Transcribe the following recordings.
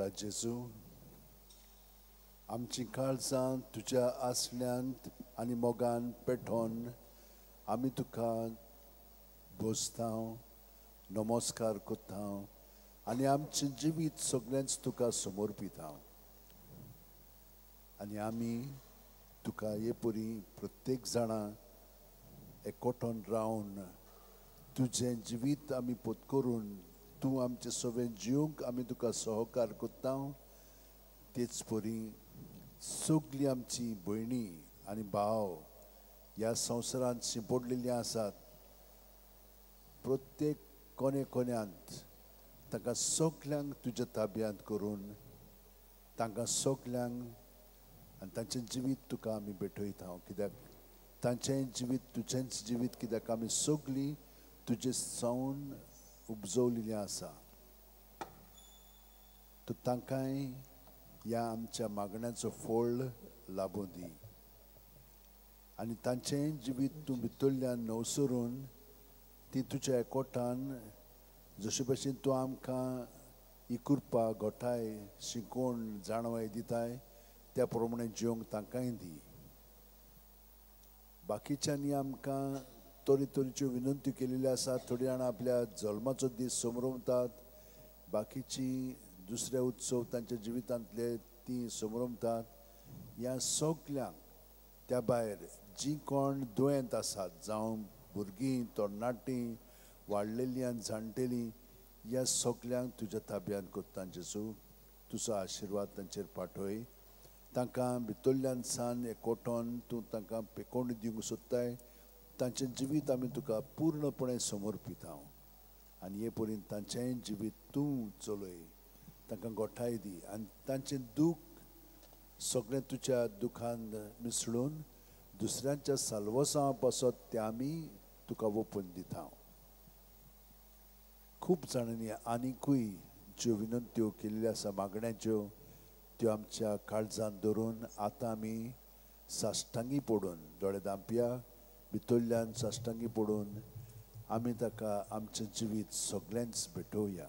मोगा जेजू, आमची काळजां तुज्या आसल्यांत आनी मोगान पेटोवन आमी तुका भोजता, नमस्कार करता आनी आमचें जिवीत सगळेंच तुका समर्पिता. आनी आमी तुका हे परी प्रत्येक जाणां एकवटून रावन तुजें जिवीत आमी पोत करून तूं आमचें सगळें जिवंक आमी तुका सहकार करता. तेच परी सगळीं आमची भयणी आनी भाव ह्या संवसारांत शिंपडलेलीं आसात, प्रत्येक कोने कोन्यांत तांकां सगल्यांक तुज्या ताब्यांत करून तांकां सगल्यांक आनी तांचें जिवीत तुका आमी भेटयता. कित्याक तांचें जिवीत तुजेंच जिवीत, कित्याक आमी सगळीं तुजे सावन उपजवलेलीं आसा. तूं तांकांय ह्या आमच्या मागण्याचो फळ लाबूं दी आनी तांचें जिवीत तूं भितरल्यान नवसरून ती तुज्या एकवटान जशे भशेन तूं आमकां ही कृपा गोठाय शिकोवन जाणवाय दिताय त्या प्रमाणे जिवंक तांकांय दी. बाकीच्यांनी आमकां तरेतरेच्यो विनंत्यो केलेल्यो आसात. थोडीं जाणां आपल्या जल्माचो दीस समरमतात, बाकीची दुसरे उत्सव तांच्या जिवितांतले ती समरमतात. ह्या सगल्यांक त्या भायर जीं कोण दुयेंत आसात, जावं भुरगीं, तरणाटीं, वाडलेलीं आनी जाणटेलीं, ह्या सगल्यांक तुज्या ताब्यांत करता जेजू. तुजो आशिर्वाद तांचेर पाठय. तांकां भितरल्यान सान एकवटोन तूं तांकां पेकोवणी दिवंक सोदताय. तांचें जिवीत आमी तुका पूर्णपणे समर्पिता आनी हे परीन तांचेंय जिवीत तूं चलय, तांकां गोठाय दी आनी तांचें दूख सगळें तुज्या दुखान मिसळून दुसऱ्यांच्या साल्वसां पासत तें आमी तुका ओपून दिता. खूब जाणांनी आनिकूय ज्यो विनंत्यो केल्ल्यो आसा मागण्याच्यो त्यो आमच्या काळजान धरून आतां आमी साश्टांगी पडून दोळे धांपया, भितरल्यान साश्टांगी पडून आमी ताका आमचें जिवीत सगळेंच भेटोवया.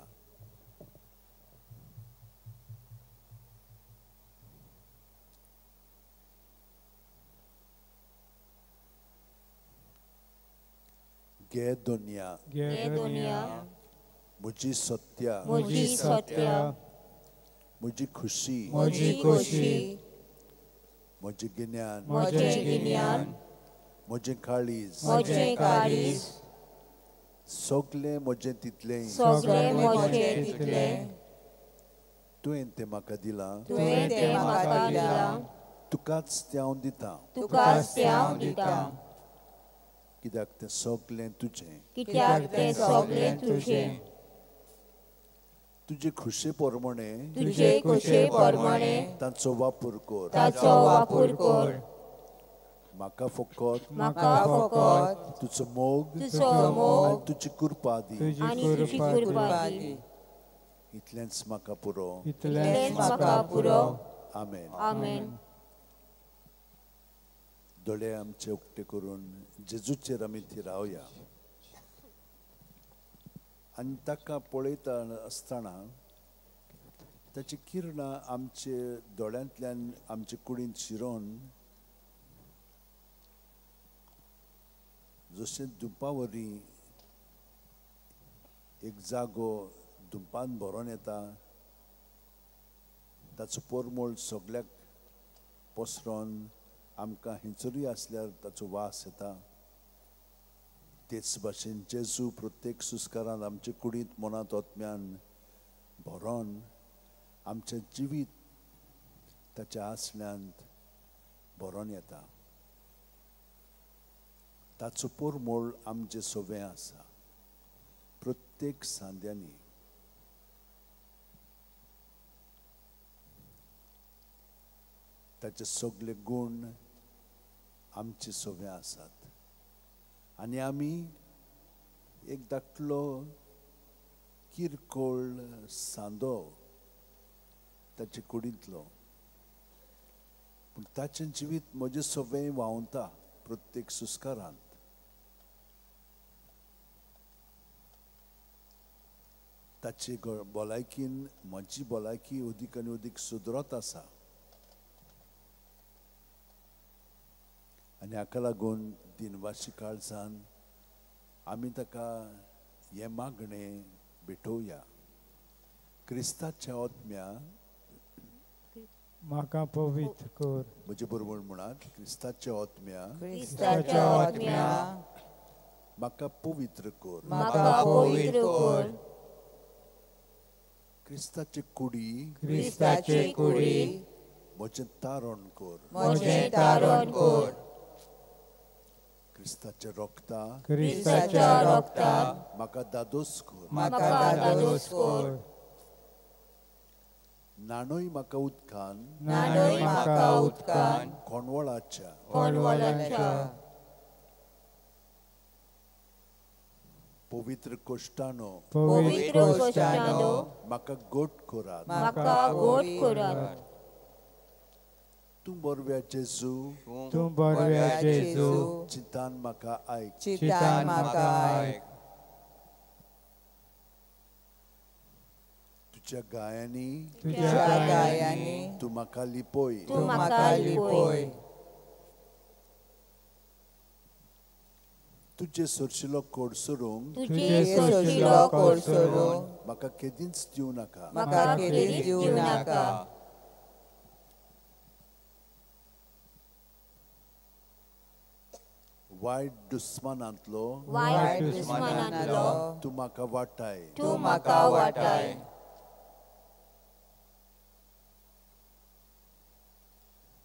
गे दुनिया, गे दुनिया, म्हजी सत्या, म्हजी सत्या, म्हजी खुशी, म्हजी खुशी, म्हजें गिन्यान, म्हजें गिन्यान, म्हजें काळीज, म्हजें काळीज, सगळें म्हजें तितलें, सगळें म्हजें तितलें, तुवें तें म्हाका दिलां, तुवें तें म्हाका दिलां, तुकाच तें हांव दितां, तुकाच तें हांव दितां, कित्याक तें सगळें तुजें, कित्याक तें सगळें तुजें, तुजे खुशे प्रमाणे, तुजे खुशे प्रमाणे तांचो वापर कर, ताचो वापर कर, म्हाका फकत, म्हाका फकत तुजो मोग, तुजो मोग आनी तुजी कृपा दी, आनी तुजी कृपा दी, इतलेंच म्हाका पुरो, इतलेंच म्हाका पुरो. आमेन. आमेन. दोळे आमचे उक्ते करून जेजूचेर आमी थिरावया आनी ताका पळयता आसतना ताची किरणां आमचे दोळ्यांतल्यान आमचे कुडींत शिरोवन जशें दुपां वरी एक जागो दुपान भरोन येता, ताचो परमळ सगळ्याक पसरोन आमकां हिंचरूय आसल्यार ताचो वास येता. तेच भाशेन जेजू प्रत्येक सुस्कारान आमचे कुडींत मनांत आत्म्यान भरोन आमचें जिवीत ताच्या आसल्यांत भरोन येता. ताचो परमळ आमचें सवें आसा प्रत्येक सांद्यांनी. ताचे सगळे गूण आमचे सवें आसात आनी आमी एक धाकलो किरकोळ सांदो ताचे कुडींतलो, पूण ताचें जिवीत म्हजें सवें व्हांवता प्रत्येक सुस्कारांत. ताचे भलायकीन म्हजी भलायकी अदीक आनी अदीक सुदरत आसा आनी हाका लागून दिनवाशी काळजान आमी ताका हें मागणें भेटोवया. क्रिस्ताच्या आत्म्या म्हाका पवित्र कर. म्हजे बरोबर म्हणात, क्रिस्ताच्या आत्म्या, क्रिस्ताच्या आत्म्या म्हाका पवित्र कर, म्हाका पवित्र कर. क्रिस्ताचे कुडी, क्रिस्ताचे कुडी म्हजें तारण कर, म्हजें तारण कर. क्रिस्ताच्या रोगता, क्रिस्ताच्या रोगता म्हाका दादोस कर, म्हाका दादोस कर. नाणोय म्हाका उदकान, नाणोय म्हाका उदकान कोणवळाच्या, कोणवळाच्या पवित्र कोश्टानो, पवित्र कोश्टानो म्हाका गोट करात, म्हाका गोट करात. तूं बरव्या जेजू, तूं बरव्या जेजू चिंतान म्हाका आयक, चिंतान म्हाका आयक. तुज्या गायांनी, तुज्या गायांनी तूं म्हाका लिपय, तूं म्हाका लिपय. तुजे सोरशिलो कोडसरूंक, तुजे सोरशिलो कोडसरूंक म्हाका केदींच दिवं नाका, म्हाका केदींच दिवं नाका. वायट दुस्मानांतलो, वायट दुस्मानांतलो तूं म्हाका वाटाय, तूं म्हाका वाटाय.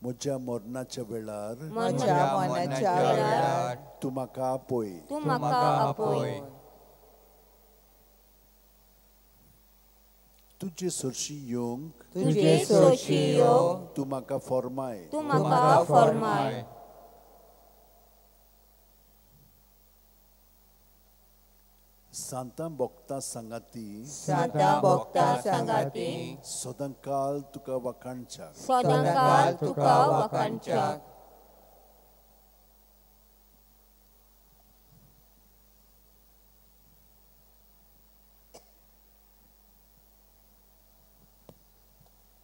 म्हज्या मरणाच्या वेळार, म्हज्या मरणाच्या वेळार तूं म्हाका आपय, तूं म्हाका आपय. तुजे सोरशी येवंक, तुजे सोरशी येवंक तूं म्हाका फॉर्माय, तूं म्हाका फॉर्माय. सांतां भक्तां सांगाती, सांतां भक्तां सांगाती सदांकाल तुका वाखाणच्या, सदांकाल तुका वाखाणच्या.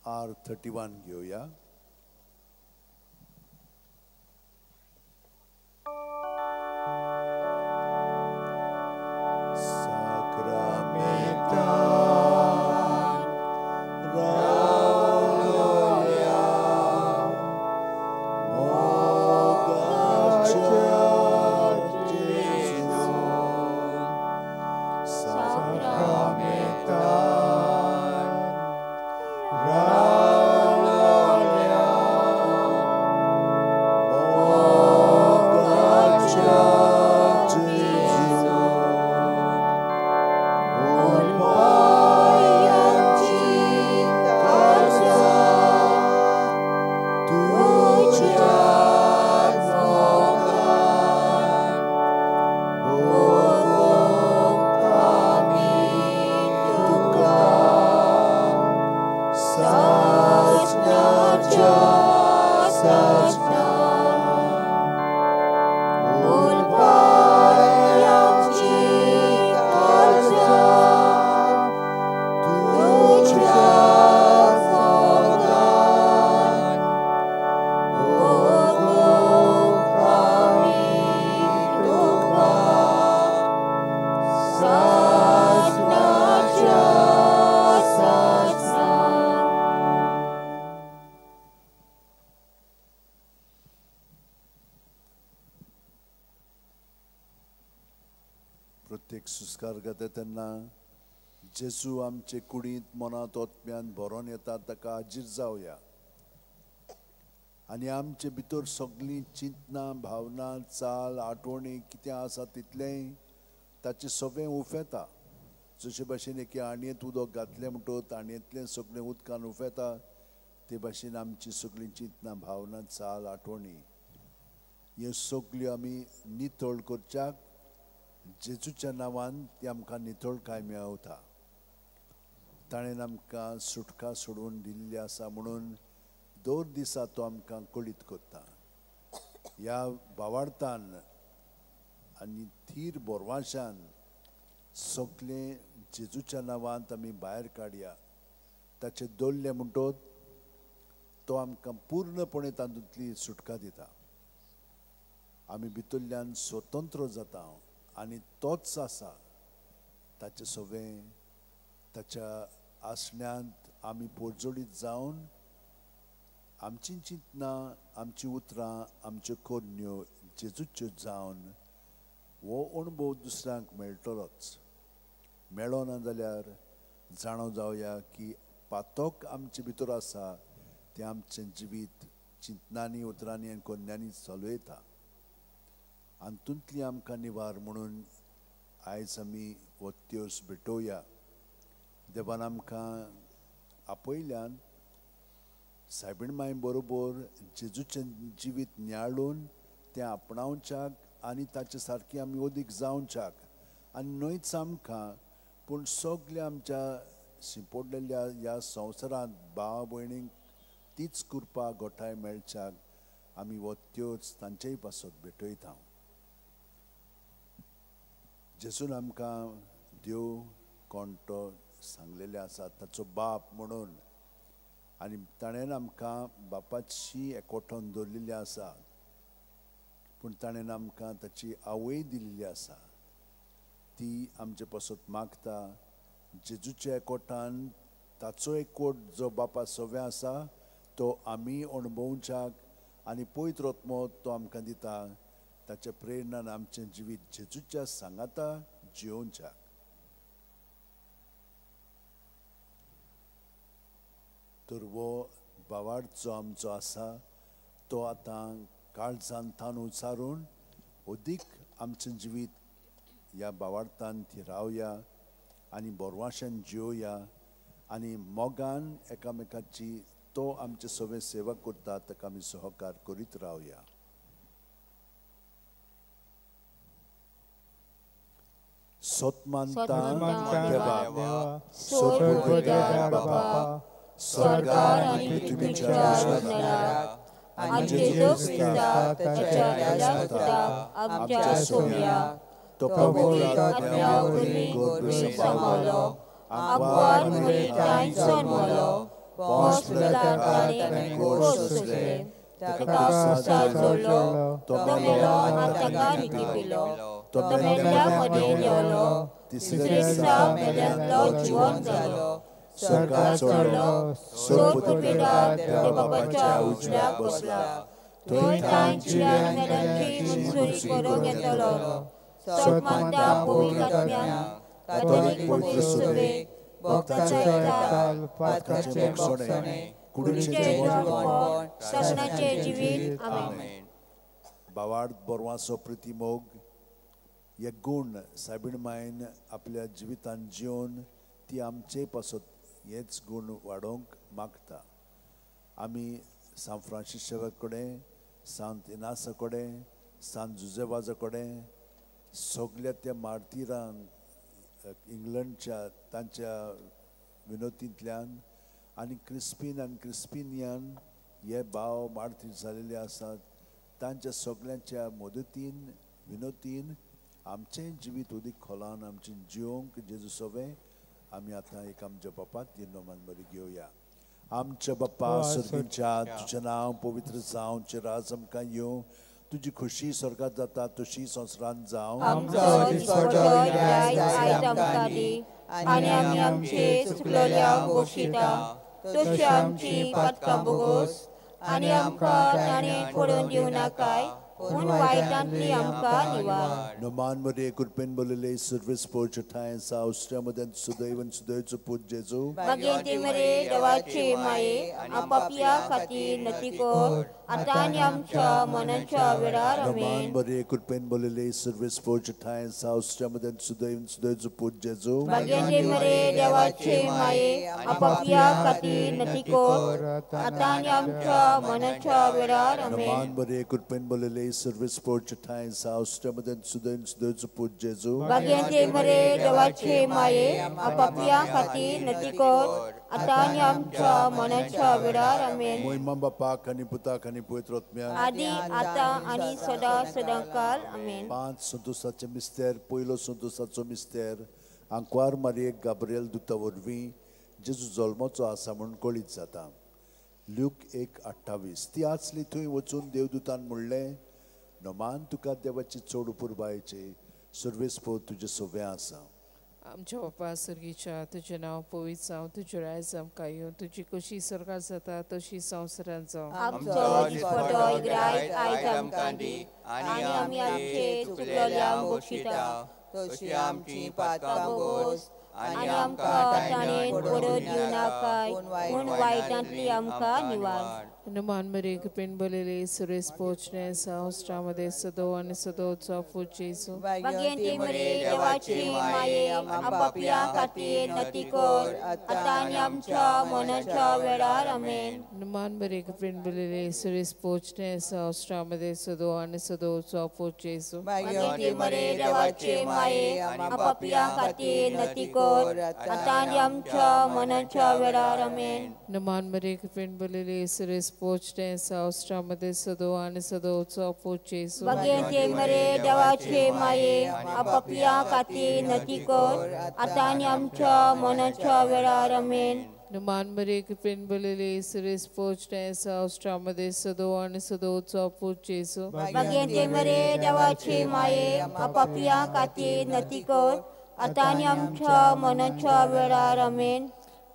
R31 घेवया. तेन्ना जेजू आमचे कुडींत मनांत ओतम्यान भरोन येता ताका हाजीर जावया आनी आमचे भितर सगळीं चिंतनां भावना चाल आठवणी कितें आसा तितलेंय ताचें सगळें उफेता. जशे भाशेन एके आणयेंत उदक घातलें म्हणटकच आणयेंतलें सगळें उदकान उफेता ते भाशेन आमची सगळीं चिंतनां भावना चाल आठवणी ह्यो सगल्यो आमी नितळ करच्याक जेजूच्या नांवान ती आमकां नितळकाय मेळवता. ताणें आमकां सुटका सोडून दिल्ली आसा म्हणून दर दिसा तो आमकां कळीत करता. ह्या भावार्थान आनी थीर बोरवाशान सगळें जेजूच्या नांवांत आमी भायर काडया. ताचे दोल्ले म्हणटोत तो आमकां पूर्णपणे तातूंतली सुटका दिता. आमी भितरल्यान स्वतंत्र जाता आनी तोच आसा ताचे सवें ताच्या आसण्यांत आमी पोरजोडीत जावन आमची चिंतनां, आमची उतरां, आमच्यो करण्यो जेजूच्यो जावन हो अणभव दुसऱ्यांक मेळटलोच. मेळो ना जाल्यार जाणो जावया की पातक आमचे भितर आसा तें आमचें जिवीत चिंतनांनी, उतरांनी आनी करण्यांनी चलयता. हातूंतली आमकां निवार म्हणून आयज आमी हो त्योस भेटोवया. देवान आमकां आपयल्यान सायबीण माय बरोबर जेजूचें जिवीत नियाळून तें आपणावच्याक आनी ताचे सारकें आमी अदीक जावच्याक आनी न्हयच आमकां पूण सगल्या आमच्या शिंपडलेल्या ह्या संवसारांत भाव भयणींक तीच कृपा गोठाय मेळच्याक आमी हो त्योच तांचेय पासत भेटयता. जेजून आमकां देव कोण तो सांगलेले आसा ताचो बाप म्हणून आनी ताणें आमकां बापाची एकवटोन दवरलेली आसा, पूण ताणें आमकां ताची आवय दिल्ली आसा. ती आमचे पासत मागता. जेजूच्या एकवटान ताचो एकवट जो बापा सव्या आसा तो आमी अणभवच्याक आनी पवित्र आत्मो तो आमकां दिता. ताच्या प्रेरणान आमचें जिवीत जेजूच्या सांगाता जियोवच्याक. तर हो बावाड जो आमचो आसा तो आतां काळजान थान उचारून अदीक आमचें जिवीत ह्या बावार्थान थिरावया आनी बोरवाशान जियोया आनी मोगान एकामेकाची तो आमचे सगळे सेवा करता ताका आमी सहकार करीत रावया. सतमानता देवा, सर्वबुद्ध्यार बापा, स्वर्गार आनी पृथ्वीच्या रचणाराक आनी जेजू क्रिस्ताक ताच्या एकल्याच पुताक आमच्या सोम्या, तो पवित्र आत्म्या वरवीं गर्भेंत समावलो, आंकवार मरियेंत जल्मलो, पोंस पिलाताक ताणें कोर सोंसले, ताका क्रुसार चडलो, तो मेलो आनी ताका निकिपिलो, तो मेल्ल्या मदीं देंवलो, तिसऱ्या दिसा मेल्ल्यांतलो जिवन जालो, स्वर्गार चडलो, सर्वबुद्धिदार देवा बापाच्या उजव्याक बसला, थंय ताण जिव्यान मेल्ल्यांची मंजुरी करूंक येतलो. सतमानता पवित्र आत्म्यान, कातोलीक पवित्र सभेक, भक्तांचो एकचार, पातकाचें भोगसणें, कुडीचें जिवनपण, सासणाचें जिवीत. आमेन. बावार्थ बोरवाचो प्रितीमोग हे गूण सायबीण मायन आपल्या जिवितान जिवन ती आमचे पासत हेच गूण वाडोवंक मागता. आमी सांत फ्रांसीस शेवा कडेन, सांत इनासा कडेन, सांत जुजेवाजा कडेन, सगल्या त्या मार्तिरांक इंग्लंडच्या तांच्या विनोतींतल्यान आनी क्रिस्पीन आनी क्रिस्पिनियन हे भाव मार्तीर जालेले आसात तांच्या सगल्यांच्या मदतीन विनोतीन आमचें जिवीत उदीक खोलान आमचें जिवंक जेजू सवें आमी आतां एक आमच्या बापाक तीन बरी घेवया. आमच्या बाप्पा सर्गीच्या, तुजें नांव पवित्र जावं, राज आमकां येवं, तुजी खुशी स्वर्गात जाता तशी संवसारांत जावं. आमचो दिसपडो आयज आमकां दी आनी आमी आमचे चुकलेल्यांक बक्षिता तशी आमची पातकां भोगोस आनी आमकां ताणें पडून दिवं नाकाय पूण वायटांतली आमकां निवार. नमान मरिये कृपेन भरिल्ले सर्वेस पोरच्या ठांय आसा, उश्ट्या सुदैवन सुदैवचो पूत जेजू. मागीर मरे देवाचे माये, पापया खातीर नती कर आतां आनी आमच्या मनाच्या वेळार. नमान आमेन. मरिये कृपेन भरिल्ले सर्वेस पोरच्या ठांय आसा, उश्ट्या सुदैवन सुदैवचो पूत जेजू. मागीर मरे देवाचे माये, पापया खातीर नती कर आतां आनी आमच्या मनाच्या वेळार. आमेन. नमान मरिये कृपेन भरिल्ले सर्वेस पोरच्या ठांय आसा, उश्ट्या सुदैवन सुदैवचो पूत जेजू. मागीर मरे देवाचे माये, पापया खातीर नती कर आतां आनी आमच्या मनाच्या वेळार. आमेन. मोहिमा बापाक आनी पुताक आनी पवित्र आत्म्याक, आदी आतां आनी सदां सदां काल. आमेन. 5 संतोसाचे मिस्तेर. पयलो संतोसाचो मिस्तेर, आंकवार मारयेक गाब्रियल दुता वरवीं जेजू जल्माचो आसा म्हूण कळीत जाता. ल्यूक 1:28. ती आसली थंय वचून देवदूतान म्हणलें, नमान तुका देवाची चड उपुरबायेची सर्वेस्पोर तुजें सोवें आसा. आमच्या बापा सर्गीच्या, तुजें नांव पवित्र जावं, तुजें राज आमकां येवं, तुजी कशी स्वर्गात जाता तशी संवसारांत जावं. आमचो दिसपटो इग्रायत आयज आमकां दी आनी आमी आमचे चुकलेल्यांक बक्षिता तशी आमची पातकां बोगोस आनी आमकां ताणें पडत दिवनाकाय, पूण वायटांतली आमकां निवार. हनुमान मरे कृपेन भरलेले सुरेश पोचणे संवसारामध्ये सदो आणि सदोचा पूत जेजू. भाग्यवंती मरे देवाची माये, आपापल्या खातीर नती कर आतां आनी आमच्या मनाच्या वेळार. आमेन. हनुमान मरे कृपेन भरलेले सुरेश पोचणे संवसारामध्ये सदो आणि सदोचा पूत जेजू. भाग्यवंती मरे देवाची माये, आपापल्या खातीर नती कर आतां आनी आमच्या मनाच्या वेळार. आमेन. हनुमान मरे कृपेन भरलेले सुरेश पोचणे संवसारामध्ये सदो आणि सदोचा पूत जेजू. भाग्यवंती मरे देवाचे माये, आपापल्या खातीर नती कर आतां आनी आमच्या मनाच्या वेळार. आमेन. हनुमान मरे कृपेन भरलेले सुरेश पोचणे संवसारामध्ये सदो आणि सदोचा पूत जेजू. भाग्यवंती मरे देवाचे माये, आपापल्या खातीर नती कर आतां आनी आमच्या मनाच्या वेळार. आमेन.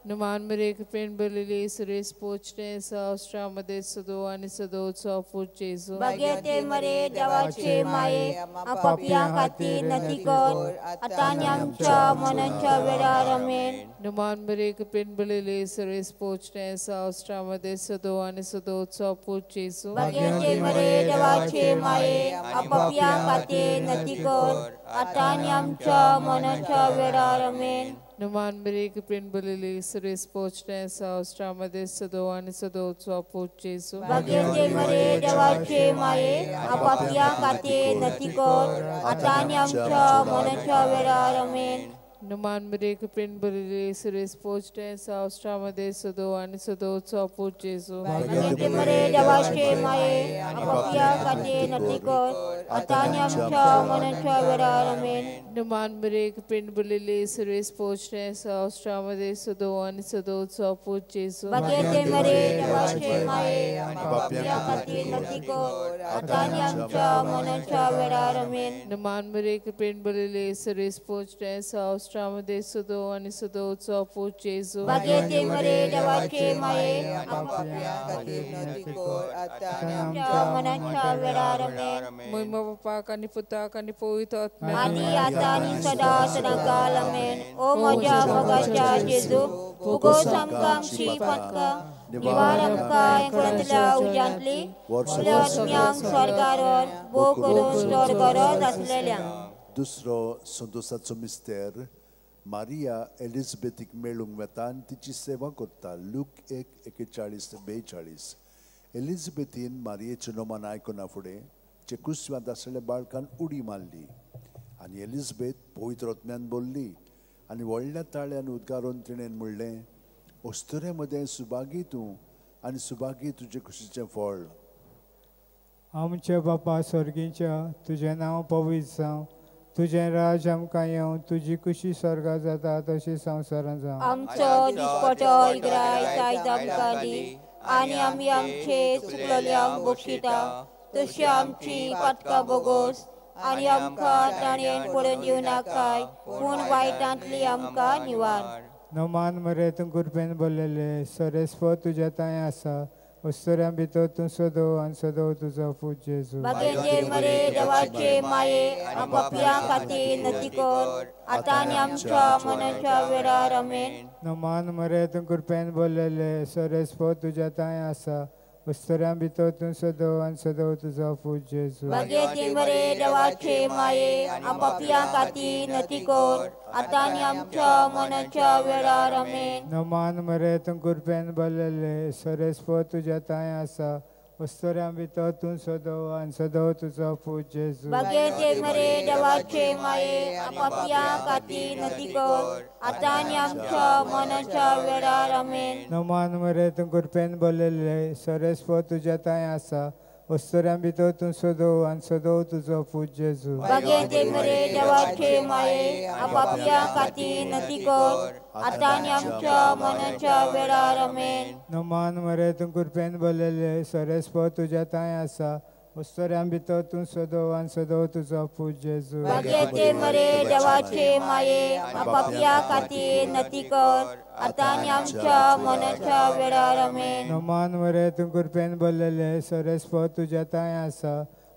हनुमान मरे कृपेन भरलेले सुरेश पोचणे संवसारामध्ये सदो आणि सदोचा पूत जेजू. भाग्यवंती मरे देवाचे माये, आपापल्या खातीर नती कर आतां आनी आमच्या मनाच्या वेळार. आमेन. हनुमान मरे कृपेन भरलेले सुरेश पोचणे संवसारामध्ये सदो आणि सदोचा पूत जेजू. भाग्यवंती मरे देवाचे माये, आपापल्या खातीर नती कर आतां आनी आमच्या मनाच्या वेळार. आमेन. हनुमान मरे कृपेन भरलेले सुरेश पोचणे संवसारामध्ये सदो आणि सदोचा पूत जेजू. भाग्यवंती मरे देवाचे माये, आपापल्या खातीर नती कर आतां आनी आमच्या मनाच्या वेळार. आमेन. हनुमान मरे कृपेन भरलेले सुरेश पोचणे संवसारामध्ये सदो आणि सदोचा पूत जेजू. भाग्यवंती मरे देवाचे माये, आपापल्या खातीर नती कर आतां आनी आमच्या मनाच्या वेळार. आमेन. हनुमान मरे कृपेन भरलेले सुरेश पोचणे संवसारामध्ये सदो आणि सदोचा पूत जेजू. भाग्यवंती मरे देवाचे माये, आपापल्या खातीर नती कर आतां आनी आमच्या मनाच्या वेळार. आमेन. हनुमान मरे कृपेन भरलेले सुरेश पोचणे संवसारामध्ये सदो आणि सदोचा पूत जेजू. भाग्यवंती मरे देवाचे माये, आपापल्या खातीर नती कर आतां आनी आमच्या मनाच्या वेळार. आमेन. महिमा बापाक आणि पुताक आणि पवित्र आत्म्याक आदी आतां आनी सदा सदांकाल. आमेन. ओ म्हज्या मोगाच्या जेजू, फुगोस आमकां आमची पातकां, निवार आमकां एकवटांतल्या उज्यांतली, आपल्या आत्म्यांक स्वर्गार व्हर, भोव करून चड गरज आसलेल्यांक. दुसरो संतोसाचो मिस्तेर, मारिया एलिझाबेथीक मेळूंक वता आनी तिची सेवा करता. ल्यूक 1:41-42. एलिझाबेथीन मारियेचें नोमान आयकना फुडें चेकुस्वांत आसलेल्या बाळकान उडी मारली आनी एलिझाबेथ पवित्र आत्म्यान बोल्ली आनी व्हडल्या ताळ्यान उद्गारून तिणें म्हणलें, अस्तुरे मदें सुभागी तूं आनी सुभागी तुजे कुशीचें फळ. आमच्या बापा स्वर्गीच्या, तुजें नांव पवित्र जावं, तुजें राज आमकां येवं, तुजी कुशी स्वर्गात जाता तशी संवसारांत जावं. आमचो दिसपटो इग्रायत आयज आमकां दी आनी आमी आमचे चुकलेल्यांक बक्षिता तशी आमची पातकां बोगोस आनी आमकां ताणें पडून दिवनाकाय, पूण वायटांतली आमकां निवार. नमान मरे तूं कृपेन भरलेले, सरेस्पर तुज्या तांय आसा, अस्तुऱ्यां भितर तूं सदो आनी सदो तुजो पूत जेजू. भाग्यवंती मरे देवाचे माये, आपापल्या खातीर नती कर आतां आनी आमच्या मनाच्या वेळार. आमेन. नमान मरे तूं कृपेन भरलेले, सरेस्पर तुज्या तांय आसा, अस्तुऱ्यां भितर तूं सदो आनी सदो तुजो पूत जेजू. भाग्यवंती मरे देवाचे माये, आपापल्या खातीर नती कर आतां आनी आमच्या मनाच्या वेळार. आमेन. नमान मरे तूं कृपेन भरलेले, सरेस्पर तुज्या तांय आसा, अस्तुऱ्यां भितर तूं सदो आनी सदो तुजो पूत जेजू. भाग्यवंती मरे देवाचे माये, आपापल्या खातीर नती कर आतां आनी आमच्या मनाच्या वेळार. आमेन. नमान मरे तूं कृपेन भरलेले, सरेस्पर तुज्या तांय आसा, अस्तुऱ्यां भितर तूं सदो आनी सदो तुजो पूत जेजू. भाग्यवंते मरे देवाचे माये आपापल्या खातीर नती कर आतां आनी आमच्या मनाच्या वेळार आमेन. नमान मरे तूं कृपेन भरलेले सरेस्पत तुज्या तांय आसा अस्तुऱ्यां भितर तूं सदो आनी सदो तुजो पूत जेजू. भाग्यवंते मरे देवाचे माये आपापल्या खातीर नती कर आतां आनी आमच्या मनाच्या वेळार आमेन. नमान मरे तूं कृपेन भरलेले सरेस्पत तुज्या तांय आसा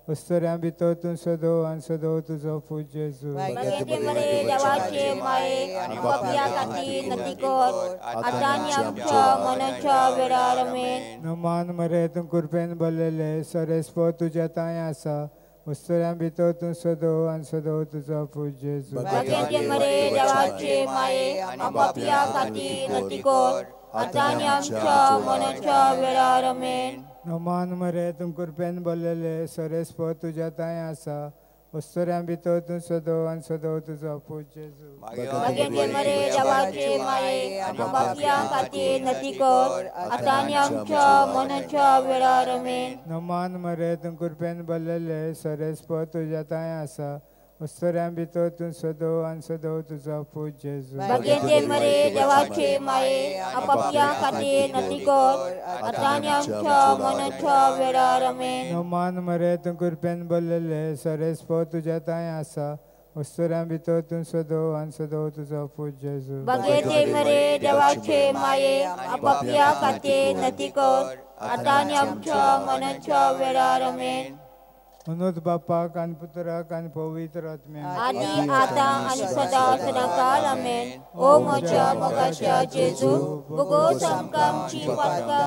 अस्तुऱ्यां भितर तूं सदो आनी सदो तुजो पूत जेजू. भाग्यवंते मरे देवाचे माये आपापल्या खातीर नती कर आतां आनी आमच्या मनाच्या वेळार आमेन. नमान मरे तूं कृपेन भरलेले सरेस्पत तुज्या तांय आसा अस्तुऱ्यां भितर तूं सदो आनी सदो तुजो पूत जेजू. भाग्यवंते मरे देवाचे माये आपापल्या खातीर नती कर आतां आनी आमच्या मनाच्या वेळार आमेन. नमान मरे तूं कृपेन भरलेले सरेस्पत तुज्या तांय आसा अस्तुऱ्यां भितर तूं सदो आनी सदो तुजो पूत जेजू. भाग्यवंते मरे देवाचे माये आपापल्या खातीर नती कर आतां आनी आमच्या मनाच्या वेळार आमेन. नमान मरे तूं कृपेन भरलेले सरेस्पत तुज्या तांय आसा अस्तुऱ्यां भितर तूं सदो आनी सदो तुजो पूत जेजू. भाग्यवंते मरे देवाचे माये आपापल्या खातीर नती कर आतां आनी आमच्या मनाच्या वेळार आमेन. नमान मरे तूं कृपेन भरलेले सरेस्पत तुज्या तांय आसा अस्तुऱ्यां भितर तूं सदो आनी सदो तुजो पूत जेजू. भाग्यवंते मरे देवाचे माये आपापल्या खातीर नती कर आतां आनी आमच्या मनाच्या वेळार आमेन. अनुत बापाक आनी पुत्राक आनी पवित्र आत्म्याक आनी आतां आनी सदां सदांकाळ आमेन. ओ म्हज्या मोगाच्या जेजू बोगोस आमकां आमची पातकां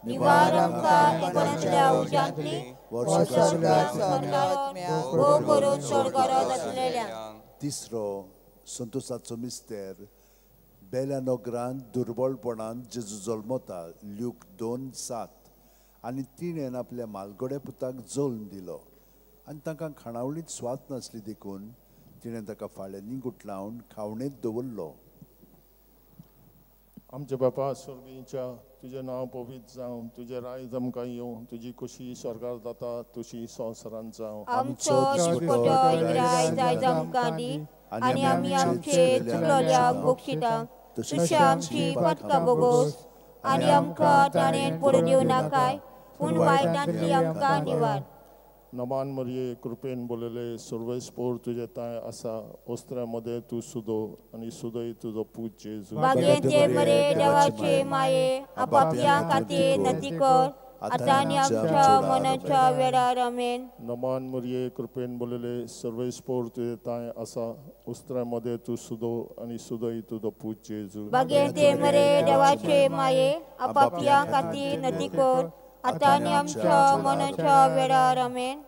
निवार आमकां कोणांतल्या उज्यांतली भोव करून स्वर्गार जातलेल्या. तिसरो संतोषाचो मिस्तेर बेल्या नगरांत दुर्बळपणान जेजू जल्मता ल्यूक 2:7 आनी तिणें आपल्या मालगड्या पुताक जल्म दिलो आनी तांकां खाणावळींत स्वाद नासली देखून तिणें ताका फाळ्यांनी गुटलावन खावणेंत दवरलो. आमच्या बापा स्वर्गीच्या तुजें नांव पवित्र जावं, तुजें राज आमकां येवं, तुजी खुशी स्वर्गार जाता तशी संवसारांत जावं. आमचो दिसपटो राज आयज आमकां दी आनी आमी आमचे चुकलोल्याक बक्षिता तशी आमची पातकां बोगोस आनी आमकां ताणें पडून दिवं नाकाय पूण वायटांतली आमकां निवार. नमान मरिये कृपेन बोलले सर्वेस्पोर तुजे तांय आसा अस्त्र्या मदें तूं सुदो आनी सुदय तुजो पूत जेजू. भाग्यवंते मरे देवाचे माये आपापल्या खातीर नती कर आतां आनी आमच्या मनाच्या वेळार आमेन. नमान मरिये कृपेन बोलले सर्वेस्पोर तुजे तांय आसा अस्त्र्या मदें तूं सुदो आनी सुदय तुजो पूत जेजू. भाग्यवंते मरे देवाचे माये आपापल्या खातीर नती कर आतां आनी आमच्या मनाच्या वेळार आमेन.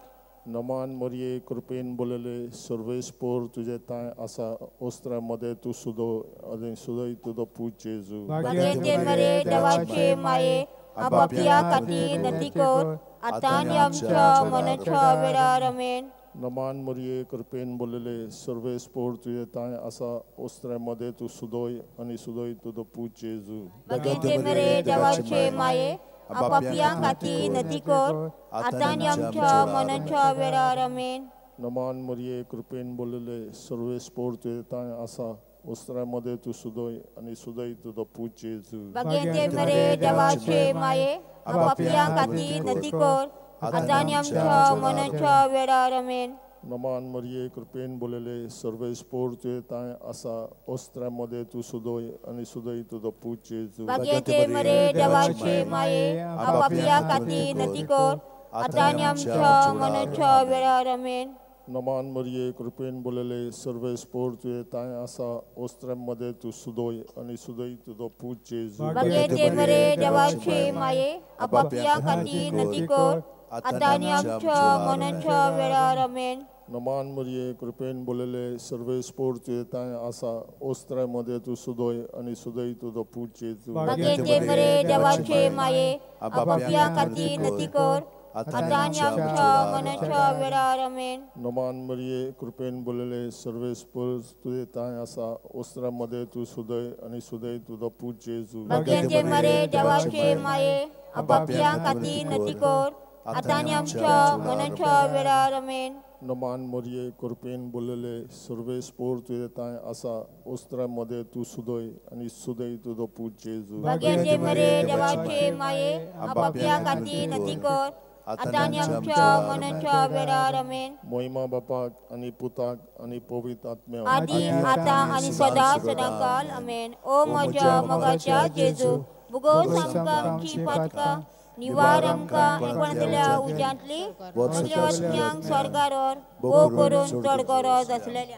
नमान मरिये कृपेन बोलले सर्वेस्पोर तुजे तांय आसा अस्त्र्या मदें तूं सुदो आनी सुदय तुजो पूत जेजू. भाग्यवंते मरे देवाचे माये आपापल्या खातीर नती कर आतां आनी आमच्या मनाच्या वेळार आमेन. नमान मरिये कृपेन बोलले सर्वेस्पोर तुजे तांय आसा अस्त्र्या मदें तूं सुदय आनी सुदय तुजो पूत जेजू. भाग्यवंते मरे देवाचे माये आपापल्या खातीर नती कर आतां आनी आमच्या मनाच्या वेळार आमेन. नमान मरिये कृपेन बोलले सर्वेस्पोर तुजे तांय आसा अस्त्र्या मदें तूं सुदय आनी सुदय तुजो पूत जेजू. भाग्यवंते मरे देवाचे माये आपापल्या खातीर नती कर आतां आनी आमच्या मनाच्या वेळार आमेन. नमान मरिये कृपेन बोलले सर्वेस्पोर तुजे तांय आसा अस्त्र्या मदें तूं सुदय आनी सुदय तुजो पूत जेजू. भाग्यवंते मरे देवाचे माये आपापल्या खातीर नती कर आतां आनी आमच्या मनाच्या वेळार आमेन. नमान मरिये कृपेन बोलले सर्वेस्पोर तुजे तांय आसा अस्त्र्या मदें तूं सुदय आनी सुदय तुजो पूत जेजू. भाग्यवंते मरे देवाचे माये आपापल्या खातीर नती कर आतां आनी आमच्या मनाच्या वेळार आमेन. नमान मरिये कृपेन बोलले सर्वेस्पोर तुजे तांय आसा अस्त्र्या मदें तूं सुदय आनी सुदय तुजो पूत जेजू. भाग्यवंते मरे देवाचे माये आपापल्या खातीर नती कर आतां आनी आमच्या मनाच्या वेळार आमेन. नमान मरिये कृपेन बोलले सर्वेस्पोर तुजे तांय आसा अस्त्र्या मदें तूं सुदय आनी सुदय तुजो पूत जेजू. भाग्यवंते मरे देवाचे माये आपापल्या खातीर नती कर आतां आनी आमच्या मनाच्या वेळार आमेन. नमान मरिये कृपेन बोलले सर्वेस्पोर तुजे तांय आसा ओस्त्रा मदें तूं सुदय आनी सुदय तुजो पूत जेजू. भाग्यांचे मरे देवाचे माये आपापल्या खातीर नती कर आतां आनी आमच्या मनाच्या वेळार आमेन. महिमा बापाक आनी पुताक आनी पवित्र आत्म्याक आदी आतां आनी सदां सदांकाल आमेन. ओ म्हज्या मोगाच्या जेजू भुगोस आमकां आमची पातकां निवार आमकां एकवणांतल्या उज्यांतली आत्म्यांक स्वर्गार भोव करून चड गरज आसलेल्या.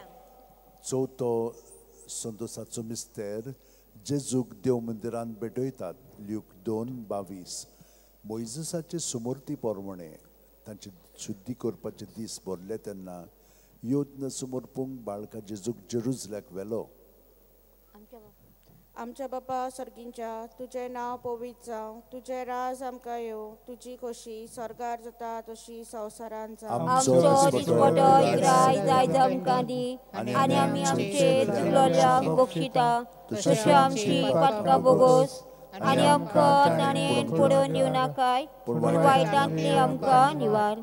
चवथो संतोसाचो मिस्तेर जेजूक देव मंदिरांत भेटयतात. ल्यूक 2:22. मोयजसाचे सुमूर्ती प्रमाणे तांची शुद्धी करपाचे दीस भरले तेन्ना यत्न समर्पूंक बाळका जेजूक जेरुजल्याक व्हेलो. आमच्या बापा सर्गींच्या तुजें नांव पवित्र जावं, तुजें राज आमकां येवं, तुजी खोशी स्वर्गार जाता तशी संवसारांत जावं. आमचो दिसपटो इग्राय जायज आमकां दी आनी आमी आमचे चुकलोल्यांक बक्षिता तशी आमची पातकां बोगोस आनी आमकां ताणें पडोवन दिवं नाकाय पूण वायटांतली आमकां निवार.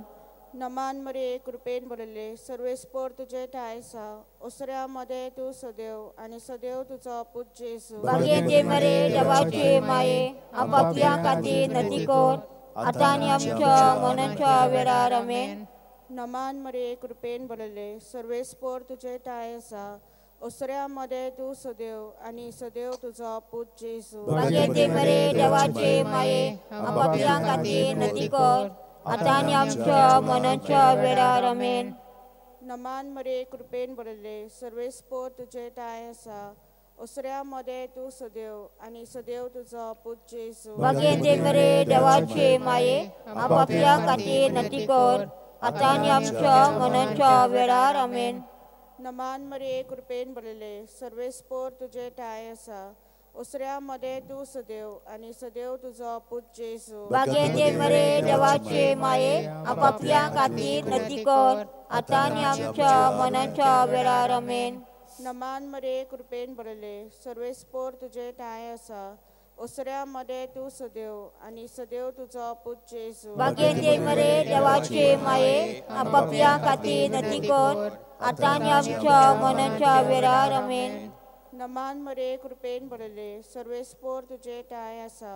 नमान मरे कृपेन भरले सर्वेस्पोर तुजे ठाय आसा ओसऱ्या मदें तूं सदैव आनी सदैव तुजो पूत जेजू. भाग्यांचे मरे देवाचे माये आपापल्या खातीर नती कर आतां आनी आमच्या मनाच्या वेळार आमेन. नमान मरे कृपेन भरले सर्वेस्पोर तुजे ठाय आसा ओसऱ्या मदें तूं सदैव आनी सदैव तुजो पूत जेजू. भाग्यांचे मरे देवाचे माये आपापल्या खातीर नती कर आतां आनी आमच्या मनाच्या वेळार आमेन. नमान मरे कृपेन भरले सर्वेस्पोर तुजे ठाय आसा ओसऱ्या मदें तूं सदैव आनी सदैव तुजो पूत जेजू. भाग्यांचे मरे देवाचे माये आपापल्या खातीर नती कर आतां आनी आमच्या मनाच्या वेळार आमेन. नमान मरे कृपेन भरले सर्वेस्पोर तुजे ठाय आसा ओसऱ्या मदें तूं सदैव आनी सदैव तुजो पूत जेजू. भाग्यांचे मरे देवाचे माये आपापल्या खातीर नती कर आतां आनी आमच्या मनाच्या वेळार आमेन. नमान मरे कृपेन भरले सर्वेस्पोर तुजे ठाय आसा ओसऱ्या मदें तूं सदैव आनी सदैव तुजो पूत जेजू. भाग्यांचे मरे देवाचे माये आपापल्या खातीर नती कर आतां आनी आमच्या मनाच्या वेळार आमेन. नमान मरे कृपेन भरले सर्वेस्पोर तुजे ठाय आसा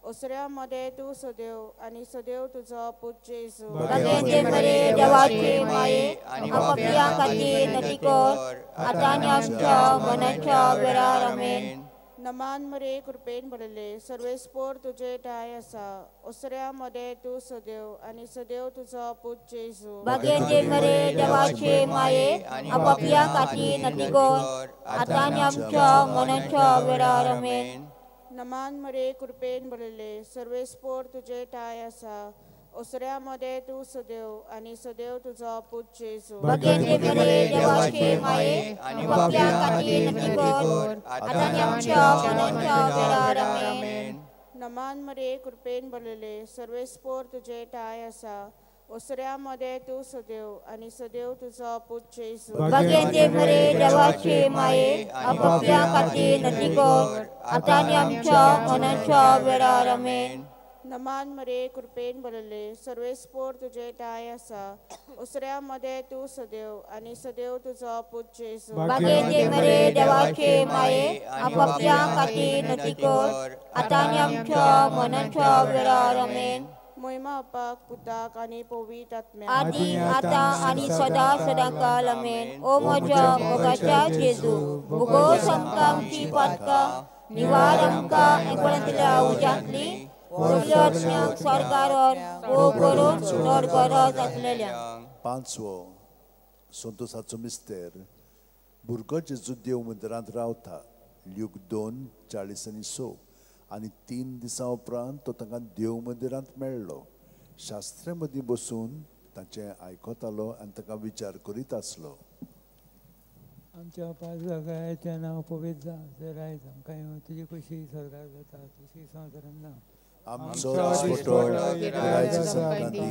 ओसऱ्या मदें तूं सदैव आनी सदैव तुजो पूत जेजू. भाग्यांचे मरे देवाचे माये आपापल्या खातीर नती कर आतां आनी आमच्या मनाच्या वेळार आमेन. नमान मरे कृपेन भरले सर्वेस्पोर तुजे ठाय आसा ओसऱ्या मदें तूं सदैव आनी सदैव तुजो पूत जेजू. भाग्यांचे मरे देवाचे माये आपापल्या खातीर नती कर आतां आनी आमच्या मनाच्या वेळार आमेन. नमान मरे कृपेन भरले सर्वेस्पोर तुजे ठाय आसा ओसऱ्या मदें तूं सदैव आनी सदैव तुजो पूत जेजू. भाग्यांचे मरे देवाचे माये आपापल्या खातीर नती कर आतां आनी आमच्या मनाच्या वेळार आमेन. नमान मरे कृपेन भरले सर्वेस्पोर तुजे ठाय आसा ओसऱ्या मदें तूं सदैव आनी सदैव तुजो पूत जेजू. भाग्यांचे मरे देवाचे माये आपापल्या खातीर नती कर आतां आनी आमच्या मनाच्या वेळार आमेन. नमान मरे कृपेन भरले सर्वेस्पोर तुजे ठाय आसा ओसऱ्या मदें तूं सदैव आनी सदैव तुजो पूत जेजू. भाग्यांचे मरे देवाचे माये आपापल्या खातीर नती कर आतां आनी आमच्या मनाच्या वेळार आमेन. महिमा बापाक पुताक आनी पवित्र आत्म्याक आदी आतां आनी सदां सदांकाल आमेन. ओ म्हज्या मोगाच्या जेजू भुगोस आमकां आमची पातकां निवार आमकां एकवणांतल्या उज्यांतली आत्म्यांक स्वर्गार भोव करून चड गरज आसलेल्या. पांचवो संतोसाचो मिस्तेर भुरगो जेजू देव मंदिरांत रावता. ल्यूक 2:46. आनी 3 दिसां उपरांत तो तांकां देव मंदिरांत मेळ्ळो. शास्त्रे मदीं बसून तांचें आयकतालो आनी तांकां विचार करीत आसलो. आमच्या बापा नांव पवित्र जावं, तुजें राज आमकां येवं, तुजी खोशी स्वर्गार जाता तशी संवसारांत जावं. आमचो दिसपटो आयज आमकां दी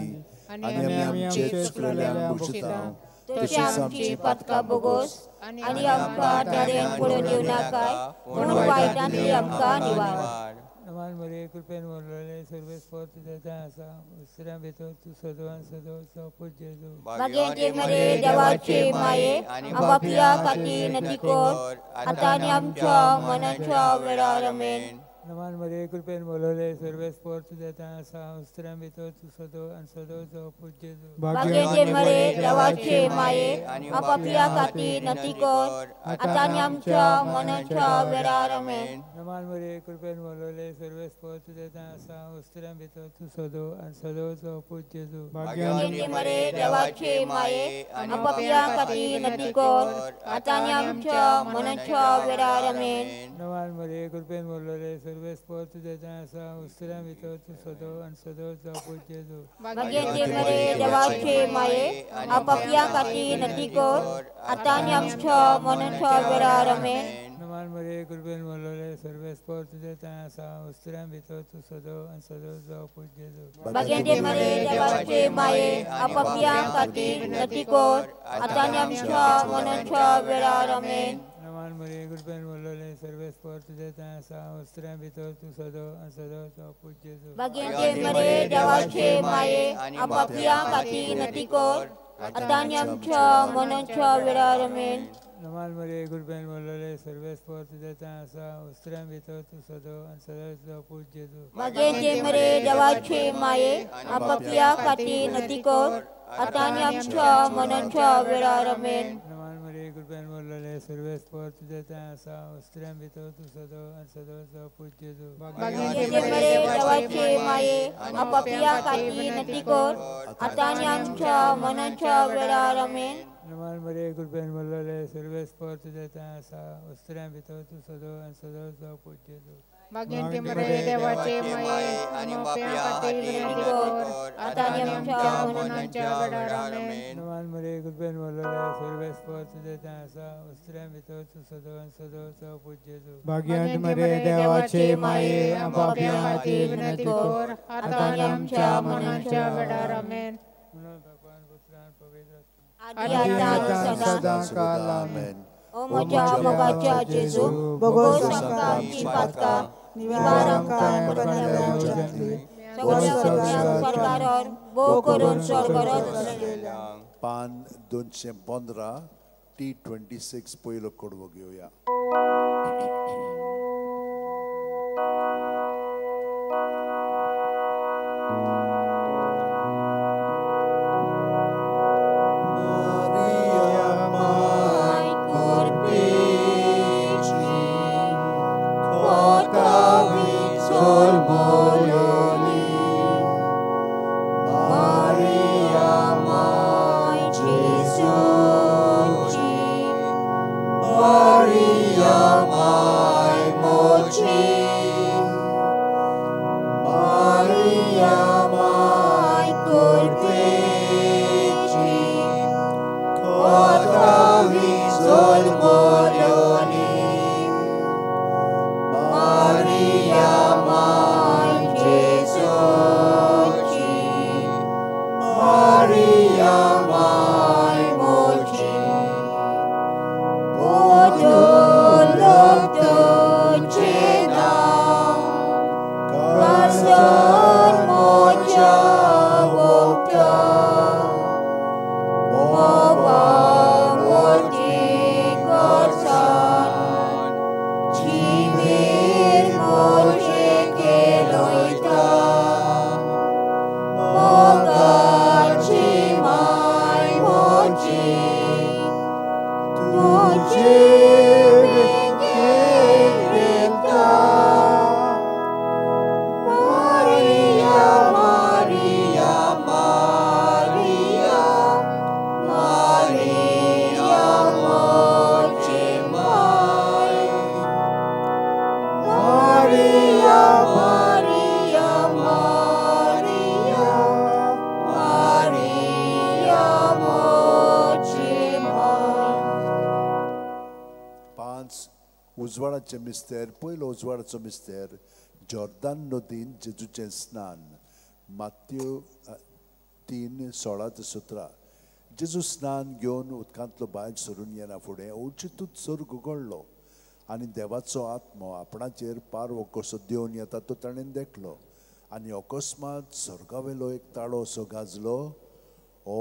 आनी आमी आमचे चुकलेल्यांक बक्षिता तशी आमची पातकां बोगोस आनी आमकां ताणें पडोवन दिवं नाकाय पूण वायटांतली आमकां निवार. नमान मरिये कृपेन भरलेले सर्वेस्पर तुजे ठांय आसा दुसऱ्यां भितर तूं सदो आनी सदो पूत जेजू. भाग्यवंती मरिये देवाचे माये, आपापल्या खातीर विनंती कर आतां आनी आमच्या मरणाच्या वेळार. आमेन. नमान मरिये कृपेन भरलेले सर्वेस्पर तुजे ठांय आसा दुसऱ्यां भितर तूं सदो आनी सदो पूत जेजू. भाग्यवंती मरिये देवाचे माये, आपापल्या खातीर विनंती कर आतां आनी आमच्या मरणाच्या वेळार. आमेन. नमान मरिये कृपेन भरलेले सर्वेस्पर तुजे ठांय आसा दुसऱ्यां भितर तूं सदो आनी सदो पूत जेजू. भाग्यवंती मरिये देवाचे माये, आपापल्या खातीर विनंती कर आतां आनी आमच्या मरणाच्या वेळार. आमेन. नमान मरिये कृपेन भरलेले सर्वेस्पर तुजे ठांय आसा दुसऱ्यां भितर तूं सदो आनी सदो पूत जेजू. भाग्यवंती मरिये देवाचे माये, आपापल्या खातीर विनंती कर आतां आनी आमच्या मरणाच्या वेळार. आमेन. नमान मरिये कृपेन भरलेले सर्वेस्पर तुजे ठांय आसा दुसऱ्यां भितर तूं सदो आनी सदो पूत जेजू. भाग्यवंती मरिये देवाचे माये, आपापल्या खातीर विनंती कर आतां आनी आमच्या मरणाच्या वेळार. आमेन. नमान मरिये कृपेन भरलेले सर्वेस्पर तुजे ठांय आसा दुसऱ्यां भितर तूं सदो आनी सदो पूत जेजू. भाग्यवंती मरिये देवाचे माये, आपापल्या खातीर विनंती कर आतां आनी आमच्या मरणाच्या वेळार. आमेन. नमान मरिये कृपेन भरलेले सर्वेस्पर तुजे ठांय आसा दुसऱ्यां भितर तूं सदो आनी सदो पूत जेजू. भाग्यवंती मरिये देवाचे माये, आपापल्या खातीर विनंती कर आतां आनी आमच्या मरणाच्या वेळार. आमेन. नमान मरिये कृपेन भरलेले सर्वेस्पर तुजे ठांय आसा दुसऱ्यां भितर तूं सदो आनी सदो पूत जेजू. भाग्यवंती मरिये देवाचे माये, आपापल्या खातीर विनंती कर आतां आनी आमच्या मरणाच्या वेळार. आमेन. नमान मरिये कृपेन भरलेले सर्वेस्पर तुजे ठांय आसा दुसऱ्यां भितर तूं सदो आनी सदो पूत जेजू. भाग्यवंती मरिये देवाचे माये, आपापल्या खातीर विनंती कर आतां आनी आमच्या मरणाच्या वेळार. आमेन. नमान मरिये कृपेन भरलेले सर्वेस्पर तुजे ठांय आसा दुसऱ्यां भितर तूं सदो आनी सदो पूत जेजू. भाग्यवंती मरिये देवाचे माये, आपापल्या खातीर विनंती कर आतां आनी आमच्या मरणाच्या वेळार. आमेन. म्हणून भगवान पुत्रान पवित्र आदी आतां सदां काल. आमेन. ओ म्हज्या मोगाच्या जेजू, भोगोस आमकां आमचीं पातकां, निवार आमकां मरणाच्या उज्यांतली, सगळ्या सरकारार भोव करून स्वर्गारात वचलेल्या. पान 215 T26 पयलो कडवो घेवया. उजवाडाचे मिस्तेर, पयलो उजवाडाचो मिस्तेर जॉर्दान नदीन जेजूचें स्नान, मात्यो 3:16-17. जेजू स्नान घेवन उदकांतलो भायर सरून येना फुडें अवचितूच स्वर्ग उगडलो आनी देवाचो आत्मो आपणाचेर पारवो कसो देवन येता तो ताणें देखलो. आनी अकस्मात स्वर्गावेलो एक ताळो असो गाजलो, ओ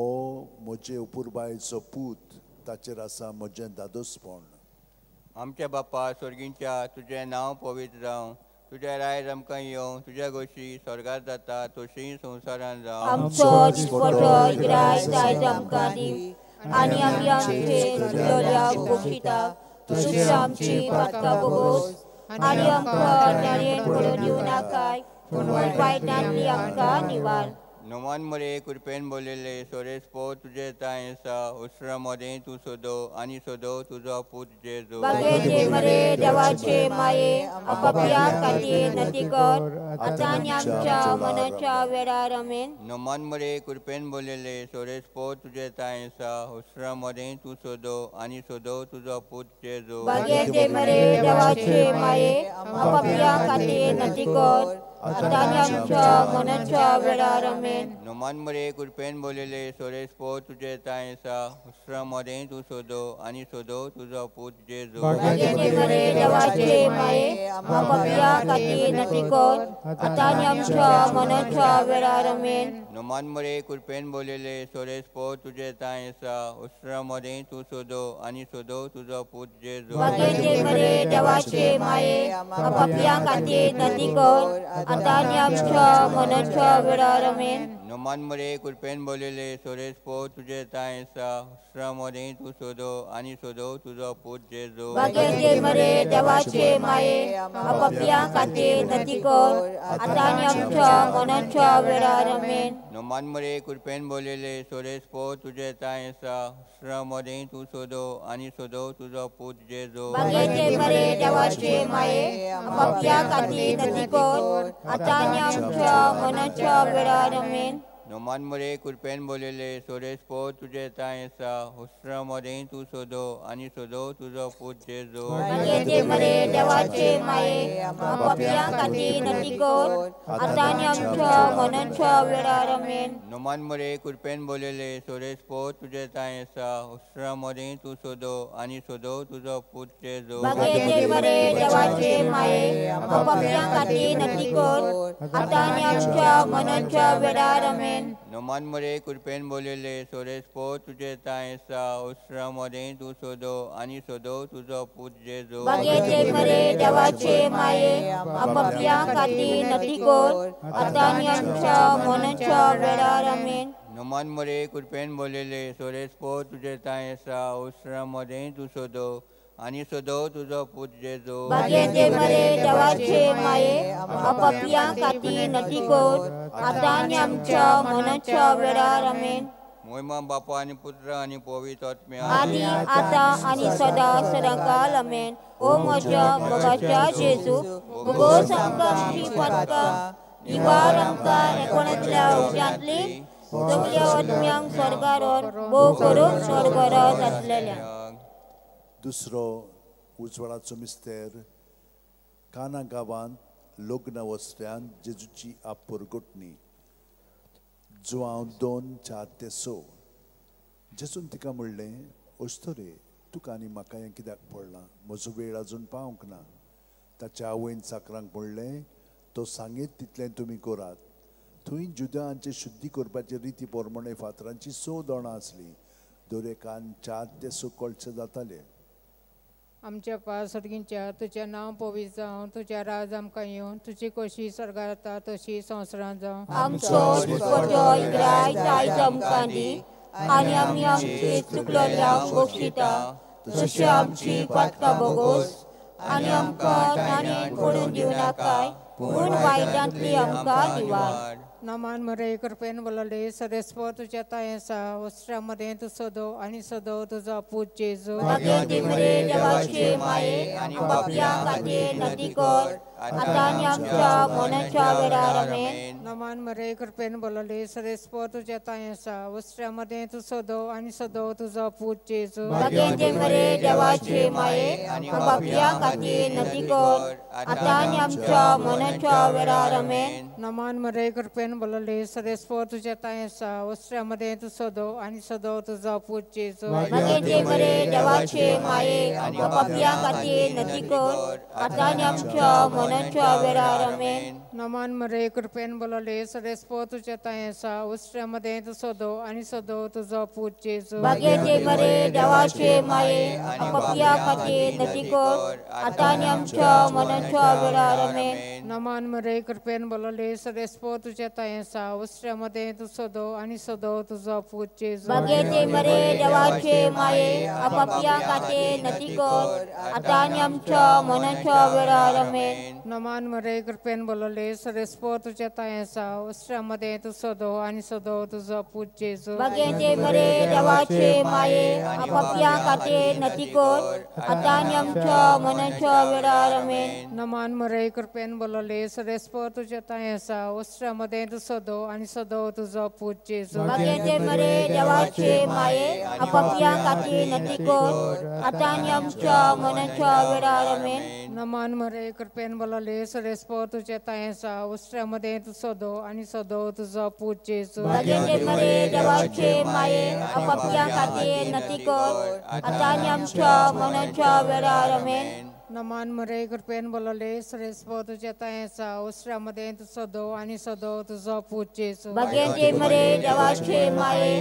म्हजे अपुरबायेचो पूत, ताचेर आसा म्हजें दादोसपण. आमच्या बापा स्वर्गींच्या, तुजें नांव पवित्र जावं, तुजें रायज आमकां येवं, तुज्या गोशी स्वर्गार जाता तशी संवसारान जावं. आमचो दिसपटो ग्राय आयज आमकां दी आनी आमी आमचे चुकलेल्यांक बक्षिता तशी आमची पातकां भोगोस आनी आमकां ताणें पडून दिवं नाकाय, पूण वायटांतली आमकां निवार. नोमान मरे कृपेन बोललेले सोरेस पो तुझे तांय आसा, उसरा मदें तूं सोदो आनी सोदो तुजो पूत जेजू. बागेचे मरे देवाचे माये, आपापल्या खातीर नती कर, आतां आनी आमच्या मनाच्या वेळार. आमेन. नोमान मरे कृपेन बोललेले सोरेस पो तुझे तांय आसा, उसरा मदें तूं सोदो आनी सोदो तुजो पूत जेजू. बागेचे मरे देवाचे माये, आपापल्या खातीर नती कर, आतां आनी आमच्या मनाच्या वेळार. आमेन. नोमान मरे कृपेन बोललेले सोरेस पो तुझे तांय आसा, उसरा मदें तूं सोदो आनी सोदो तुजो पूत जेजू. बागेचे मरे देवाचे माये, आपापल्या खातीर नती कर, आतां आनी आमच्या मनाच्या वेळार. आमेन. नोमान मरे कृपेन बोललेले सोरेस पो तुझे तांय आसा, उसरा मदें तूं सोदो आनी सोदो तुजो पूत जेजू. बागेचे मरे देवाचे माये, आपापल्या खातीर नती कर, आतां आनी आमच्या मनाच्या वेळार. आमेन. नोमान मरे कृपेन बोललेले सोरेस पो तुझे तांय आसा, उसरा मदें तूं सोदो आनी सोदो तुजो पूत जेजू. बागेचे मरे देवाचे माये, आपापल्या खातीर नती कर, आतां आनी आमच्या मनाच्या वेळार. आमेन. नोमान मरे कृपेन बोललेले सोरेस पो तुझे तांय आसा, उसरा मदें तूं सोदो आनी सोदो तुजो पूत जेजू. बागेचे मरे देवाचे माये, आपापल्या खातीर नती कर, आतां आनी आमच्या मनाच्या वेळार. आमेन. नोमान मरे कृपेन बोललेले सोरेस पो तुझे तांय आसा, उसरा मदें तूं सोदो आनी सोदो तुजो पूत जेजू. बागेचे मरे देवाचे माये, आपापल्या खातीर नती कर, आतां आनी आमच्या मनाच्या वेळार. आमेन. नोमान मरे कृपेन बोललेले सोरेस पो तुझे तांय आसा, उसरा मदें तूं सोदो आनी सोदो तुजो पूत जेजू. बागेचे मरे देवाचे माये, आपापल्या खातीर नती कर, आतां आनी आमच्या मनाच्या वेळार. आमेन. नोमान मरे कृपेन बोललेले सोरेस पो तुझे तांय आसा, उसरा मदें तूं सोदो आनी सोदो तुजो पूत जेजू. बागेचे मरे देवाचे माये, आपापल्या खातीर नती कर, आतां आनी आमच्या मनाच्या वेळार. आमेन. नोमान मरे कृपेन बोललेले सोरेस पो तुझे तांय आसा, उसरा मदें तूं सोदो आनी सोदो तुजो पूत जेजू. बागेचे मरे देवाचे माये, आपापल्या खातीर नती कर, आतां आनी आमच्या मनाच्या वेळार. आमेन. मोहिमा बापा आनी पुत्र आनी पवित्र आत्म्या, आनी आतां आनी सदां सदांकाल. आमेन. ओ म्हज्या मोगाच्या जेजू, भोगोस आमकां आमची पातकां, निवार आमकां एकोणांतल्या उज्यांतली सगल्या आत्म्यांक स्वर्गार भोव करून चड गरज आसलेल्या. दुसरो उजवाडाचो मिस्तेर, काना गांवांत लग्न वस्त्यान जेजूची आपरगोटणी. जुआंव 2:4-6. जेजून तिका म्हणलें, अस्तोरे, तुका आनी म्हाका हें कित्याक पडलां? म्हजो वेळ आजून पावंक ना. ताच्या आवयन चाकरांक म्हणलें, तो सांगीत तितलें तुमी करात. थंय जुदांचे शुद्धी करपाचे रिती प्रमाणे फातरांची 6 दोणां आसलीं, दरेकान 4 ते 6 कळचे जाताले. आमच्या पासर्गींच्या, तुजें नांव पवित्र जावं, तुजें राज आमकां येवं, तुजी कशी स्वर्गार जाता तशी संवसारांत जावं. आमचो दिसपटो ग्राय आयज आमकां दी आनी आमी आमचे चुकलेल्यांक बक्षिता तशी आमची पातकां भोगोस आनी आमकां ताणें पडून दिवं नाकाय, पूण वायटांतली आमकां निवार. नमान मरे कृपेन बोलले सरेस्वर तुज्या ताय आसा, वस्त्रा मदें तूं सदो आनी सदो तुजो पूत जेजू. भाग्यवती मरे देवाचे माये, आनी पापयां खातीर नती कर, आतां आनी आमच्या मरणाच्या वेळार आमेन. नमान मरे कृपेन बोलले सरेस्पोर तुझ्या तांय आसा उस्त्र्या मदें तूं सदो आनी सदो तुजो पूत जेजू. भाग्यांचे मरे देवाचे माये पापयां खातीर नती कर आतां आनी आमच्या मरणाच्या वेळार आमेन. नमान मरे कृपेन बोलले सरेस्पोर तुझ्या तांय आसा उस्त्र्या मदें तूं सदो आनी सदो तुजो पूत जेजू. भाग्यांचे मरे देवाचे माये पापयां खातीर नती कर आतां आनी आमच्या मरणाच्या वेळार आमेन. नमान मरे कृपेन बोलले सरेस्पोर तुझ्या तांय आसा उस्त्र्या मदें तूं सदो आनी सदो तुजो पूत जेजू. भाग्यांचे मरे देवाचे माये पापयां खातीर नती कर आतां आनी आमच्या मरणाच्या वेळार आमेन. नमान मरे कृपेन बोलले सरेस्पोर तुझ्या तांय आसा उस्त्र्या मदें तूं सदो आनी सदो तुजो पूत जेजू. भाग्यांचे मरे देवाचे माये पापयां खातीर नती कर आतां आनी आमच्या मरणाच्या वेळार आमेन. नमान मरे कृपेन बोलले सरेस्पोर तुझ्या तांय आसा उस्त्र्या मदें तूं सदो आनी सदो तुजो पूत जेजू. भाग्यांचे मरे देवाचे माये पापयां खातीर नती कर आतां आनी आमच्या मरणाच्या वेळार आमेन. नमान मरे कृपेन बोलले सरेस्पोर तुझ्या तांय आसा उस्त्र्या मदें तूं सदो आनी सदो तुजो पूत जेजू. भाग्यांचे मरे देवाचे माये पापयां खातीर नती कर आतां आनी आमच्या मरणाच्या वेळार आमेन. नमान मरे कृपेन बोलले सरेस्पोर तुझ्या तांय आसा उस्त्र्या मदें तूं सदो आनी सदो तुजो पूत जेजू. भाग्यांचे मरे देवाचे माये पापयां खातीर नती कर आतां आनी आमच्या मरणाच्या वेळार आमेन. नमान मरे कृपेन बोलले सरेस्पोर तुझ्या तांय आसा उस्त्र्या मदें तूं सदो आनी सदो तुजो पूत जेजू. भाग्यांचे मरे देवाचे माये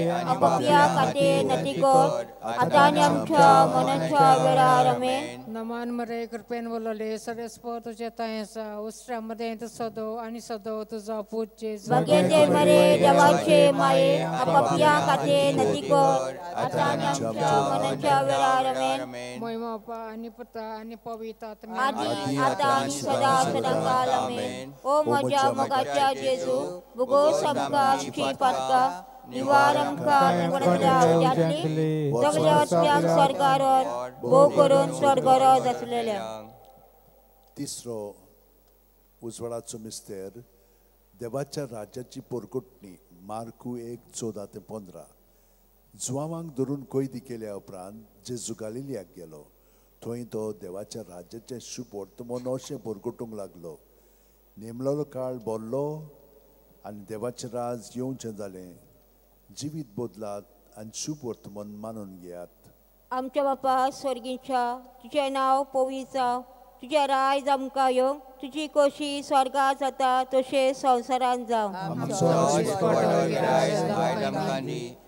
पापयां खातीर नती कर आतां आनी आमच्या मरणाच्या वेळार आमेन. नमान मरे कृपेन बोलले सरेस्पोर तुझ्या तांय आसा उस्त्र्या मदें तूं सदो आनी सदो तुजो पूत जेजू. भाग्यांचे मरे देवाचे माये पापयां खातीर नती कर आतां आनी आमच्या मरणाच्या वेळार आमेन. महिमा बापा आनी पुता आनी पवित्र आदी आतां आनी सदा सदांकाल आमेन. ओ म्हज्या मोगाच्या जेजू भुगोस आमकां आमची पातकां निवार आमकां उज्यांतली सगल्या वचप्यांक स्वर्गार भोव करून चड गरज आसलेल्या. तिसरो उजवाडाचो मिस्तेर देवाच्या राज्याची पोरकुटणी मार्कू 1:14-15. जुवांक धरून कैदी केल्या उपरांत जेजू गालिलियाक गेलो. थंय तो देवाच्या राज्याचें शुभ वर्तमान अशें पोरकुटूंक लागलो. नेमलोलो काळ भरलो आनी देवाचें राज येवचें जालें. जिवीत बदलात आनी शुभ वर्तमान मानून घेयात. आमच्या बापा स्वर्गीच्या तुजें नांव पवित्र जावं, तुजें राज आमकां येवं, तुजी कोशी स्वर्गात जाता तशें संवसारांत जावं.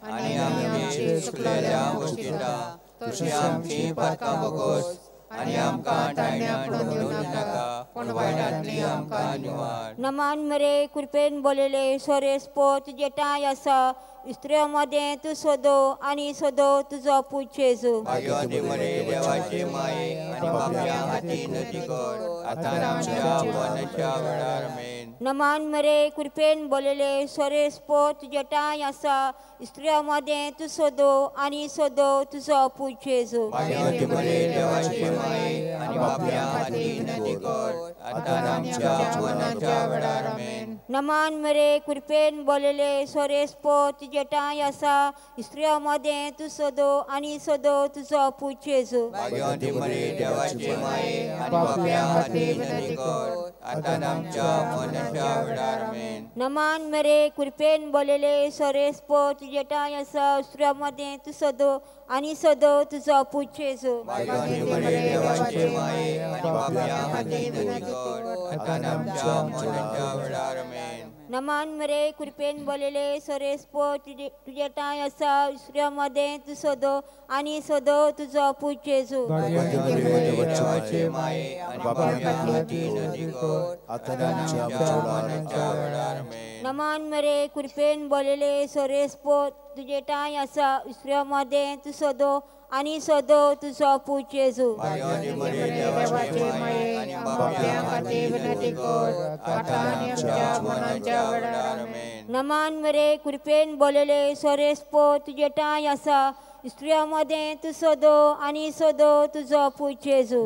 आनी आमची चुकलेल्या वशिता तशी आमची पातकां भोगोस आनी आमकां ताळण्या पडून नाका पूण वायटांतली आमकां निवार. नमान मरे कृपेन बोलले सोरेस्पो तुजे ठांय आसा स्त्रियां मदें तूं सदो आनी सदो तुजो पूत जेजू. भाग्यवती मरे देवाचे माये आनी पापयां खातीर नती कर आतां आमच्या मरणाच्या वेळार आमेन. नमान मरे कृपेन बोलले सोरेस्पो तुजे ठांय आसा स्त्रियां मदें तूं सदो आनी सदो तुजो पूत जेजू. भाग्यवती मरे देवाचे माये आनी पापयां खातीर नती कर आतां आमच्या मरणाच्या वेळार आमेन. नमान मरे कृपेन बोलले सोरेस्पो तुजे ठांय आसा स्त्रियां मदें तूं सदो आनी सदो तुजो पूत जेजू. भाग्यवती मरे देवाचे माये आनी पापयां खातीर नती कर आतां आमच्या मरणाच्या वेळार आमेन. नमान मरे कृपेन बोलले सोरेस्पो तुजे ठांय आसा स्त्रियां मदें तूं सदो आनी सदो तुजो पूत जेजू. भाग्यवती मरे देवाचे माये आनी पापयां खातीर नती कर आतां आमच्या मरणाच्या वेळार आमेन. नमान मरे कृपेन बोलले सोरेस्पो तुजे ठांय आसा स्त्रियां मदें तूं सदो आनी सदो तुजो पूत जेजू. भाग्यवती मरे देवाचे माये आनी पापयां खातीर नती कर आतां आमच्या मरणाच्या वेळार आमेन. नमान मरे कृपेन बोलले सोरेस्पो तुजे ठांय आसा स्त्रियां मदें तूं सदो आनी सदो तुजो पूत जेजू. भाग्यवती मरे देवाचे माये आनी पापयां खातीर नती कर आतां आमच्या मरणाच्या वेळार आमेन. नमान मरे कृपेन बोलले सोरेस्पो तुजे ठांय आसा स्त्रियां मदें तूं सदो आनी सदो तुजो पूत जेजू.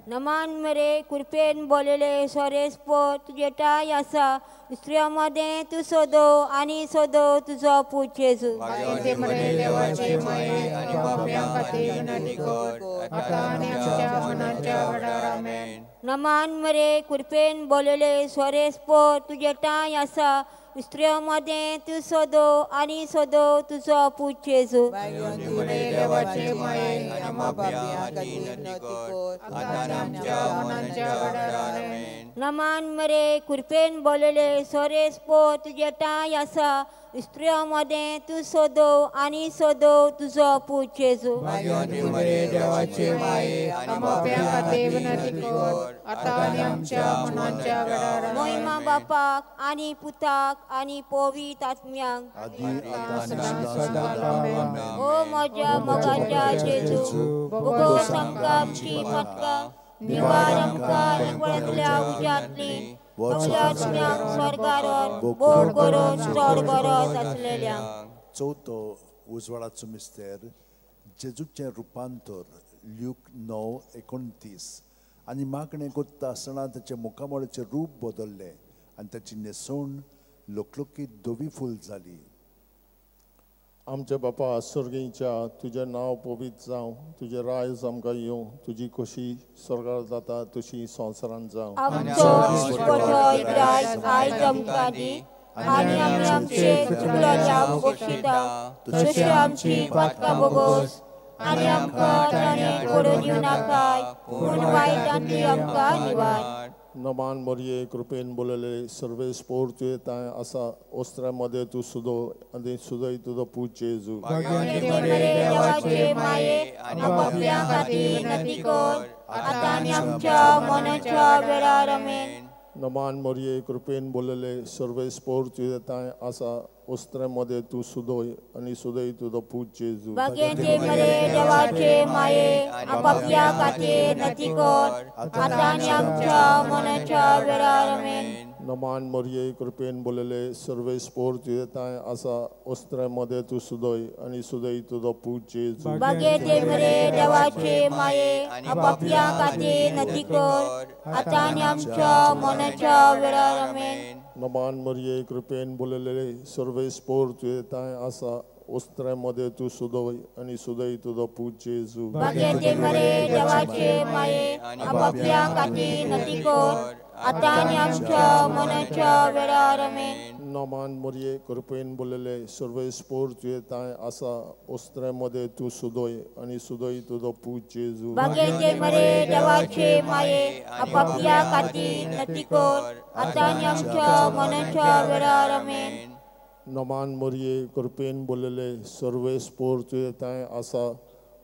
नमान मरे कृपेन बोलेले सोरेस पोर तुजे ठाय आसा, स्त्रियां मदें तूं सदो आनी सदो तुजो पूत जेजू. नमान मरे कृपेन बोलेले सोरेस पोर तुजे ठाय आसा, स्त्रियां मदें तूं सदो आनी सदो तुजो पूत जेजू. नमान मरे कृपेन बोलेले सोरेस पोर तुजे ठाय आसा, स्त्रियां मदें तूं सदो आनी सदो तुजो पूत जेजू. मोहिमा बापाक आनी पुताक आनी पवित्र आत्म्याक. ओ म्हज्या मोगाच्या जेजू, भोगोस आमकां आमची पातकां, निवार आमकां एकवळांतल्या उज्यांतली, आत्म्यांक स्वर्गार भोग करून चड गरज आसलेल्या. चवथो उजवाडाचो मिस्तेर जेजूचें रुपांतर, ल्यूक 9:29. आनी मागणें करता आसतना ताचें मुखामळाचें रूप बदल्लें आनी ताची न्हेसवण लोकलोकीत धवी फूल जाली. आमच्या बापा स्वर्गीच्या, तुजें नांव पवित्र जावं, तुजें रायज आमकां येवं, तुजी खोशी स्वर्गार जाता तशी संवसारांत जावं. आमचो दिसपटो इग्राज आयज आमकां दी आनी आमी आमचे चुकलेल्या बक्षिता तशी आमची पातकां भोगोस आनी आमकां ताणें पडून दिवं नाकाय, पूण वायटांतली आमकां निवार. नमान मरिये कृपेन बोलले सर्वेस पोर तुजे तांय आसा, ओस्त्रा मदें तूं सुदो आनी सुदय तुजो पूत जेजू. देवाचे माये पापयां खातीर विनंती कर, आतां आनी आमच्या मरणाच्या वेळार. आमेन. नमान मरिये कृपेन बोलले सर्वेस पोर तुजे तांय आसा, ओस्त्रा मदें तूं सुदोय आनी सुदय तुजो पूत जेजू. भाग्यांचे मरे देवाचे माये पापयां खातीर विनंती कर, आतां आनी आमच्या मरणाच्या वेळार. आमेन. नमान मरिये कृपेन बोलले सर्वेस पोर तुजे तांय आसा, ओस्त्रा मदें तूं सुदोय आनी सुदय तुजो पूत जेजू. भाग्यांचे मरे देवाचे माये पापयां खातीर विनंती कर, आतां आनी आमच्या मरणाच्या वेळार. आमेन. नमान मरिये कृपेन बोलले सर्वेस पोर तुजे तांय आसा, ओस्त्रा मदें तूं सुदोय आनी सुदय तुजो पूत जेजू. भाग्यांचे मरे देवाचे माये पापयां खातीर विनंती कर, आतां आनी आमच्या मरणाच्या वेळार. आमेन. नमान मरिये कृपेन बोलले सर्वेस पोर तुजे तांय आसा, ओस्त्रा मदें तूं सुदोय आनी सुदय तुजो पूत जेजू. भाग्यांचे मरे देवाचे माये पापयां खातीर विनंती कर, आतां आनी आमच्या मरणाच्या वेळार. आमेन. नमान मरिये कृपेन बोलले सर्वेस पोर तुजे तांय आसा,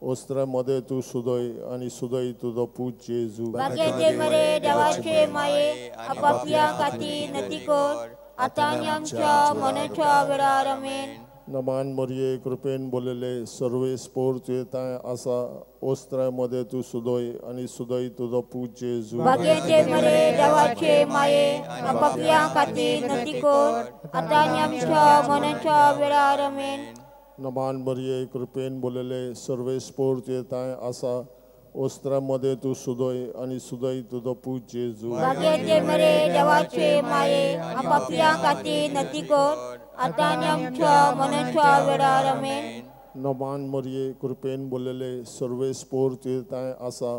ओस्त्रा मदें तूं सुदोय आनी सुदय तुजो पूत जेजू. भाग्यांचे मरे देवाचे माये पापयां खातीर विनंती कर, आतां आनी आमच्या मरणाच्या वेळार. आमेन. नमान मरिये कृपेन बोलले सर्वेस पोर तुजे तांय आसा, ओस्त्रा मदें तूं सुदोय आनी सुदय तुजो पूत जेजू. भाग्यांचे मरे देवाचे माये पापयां खातीर विनंती कर, आतां आनी आमच्या मरणाच्या वेळार. आमेन. नमान मरिये कृपेन बोलले सर्वेस पोर तुजे तांय आसा, ओस्त्रा मदें तूं सुदोय आनी सुदय तुजो पूत जेजू. भाग्यांचे मरे देवाचे माये पापयां खातीर विनंती कर, आतां आनी आमच्या मरणाच्या वेळार. आमेन. नमान मरिये कृपेन बोलले सर्वेस पोर तुजे तांय आसा,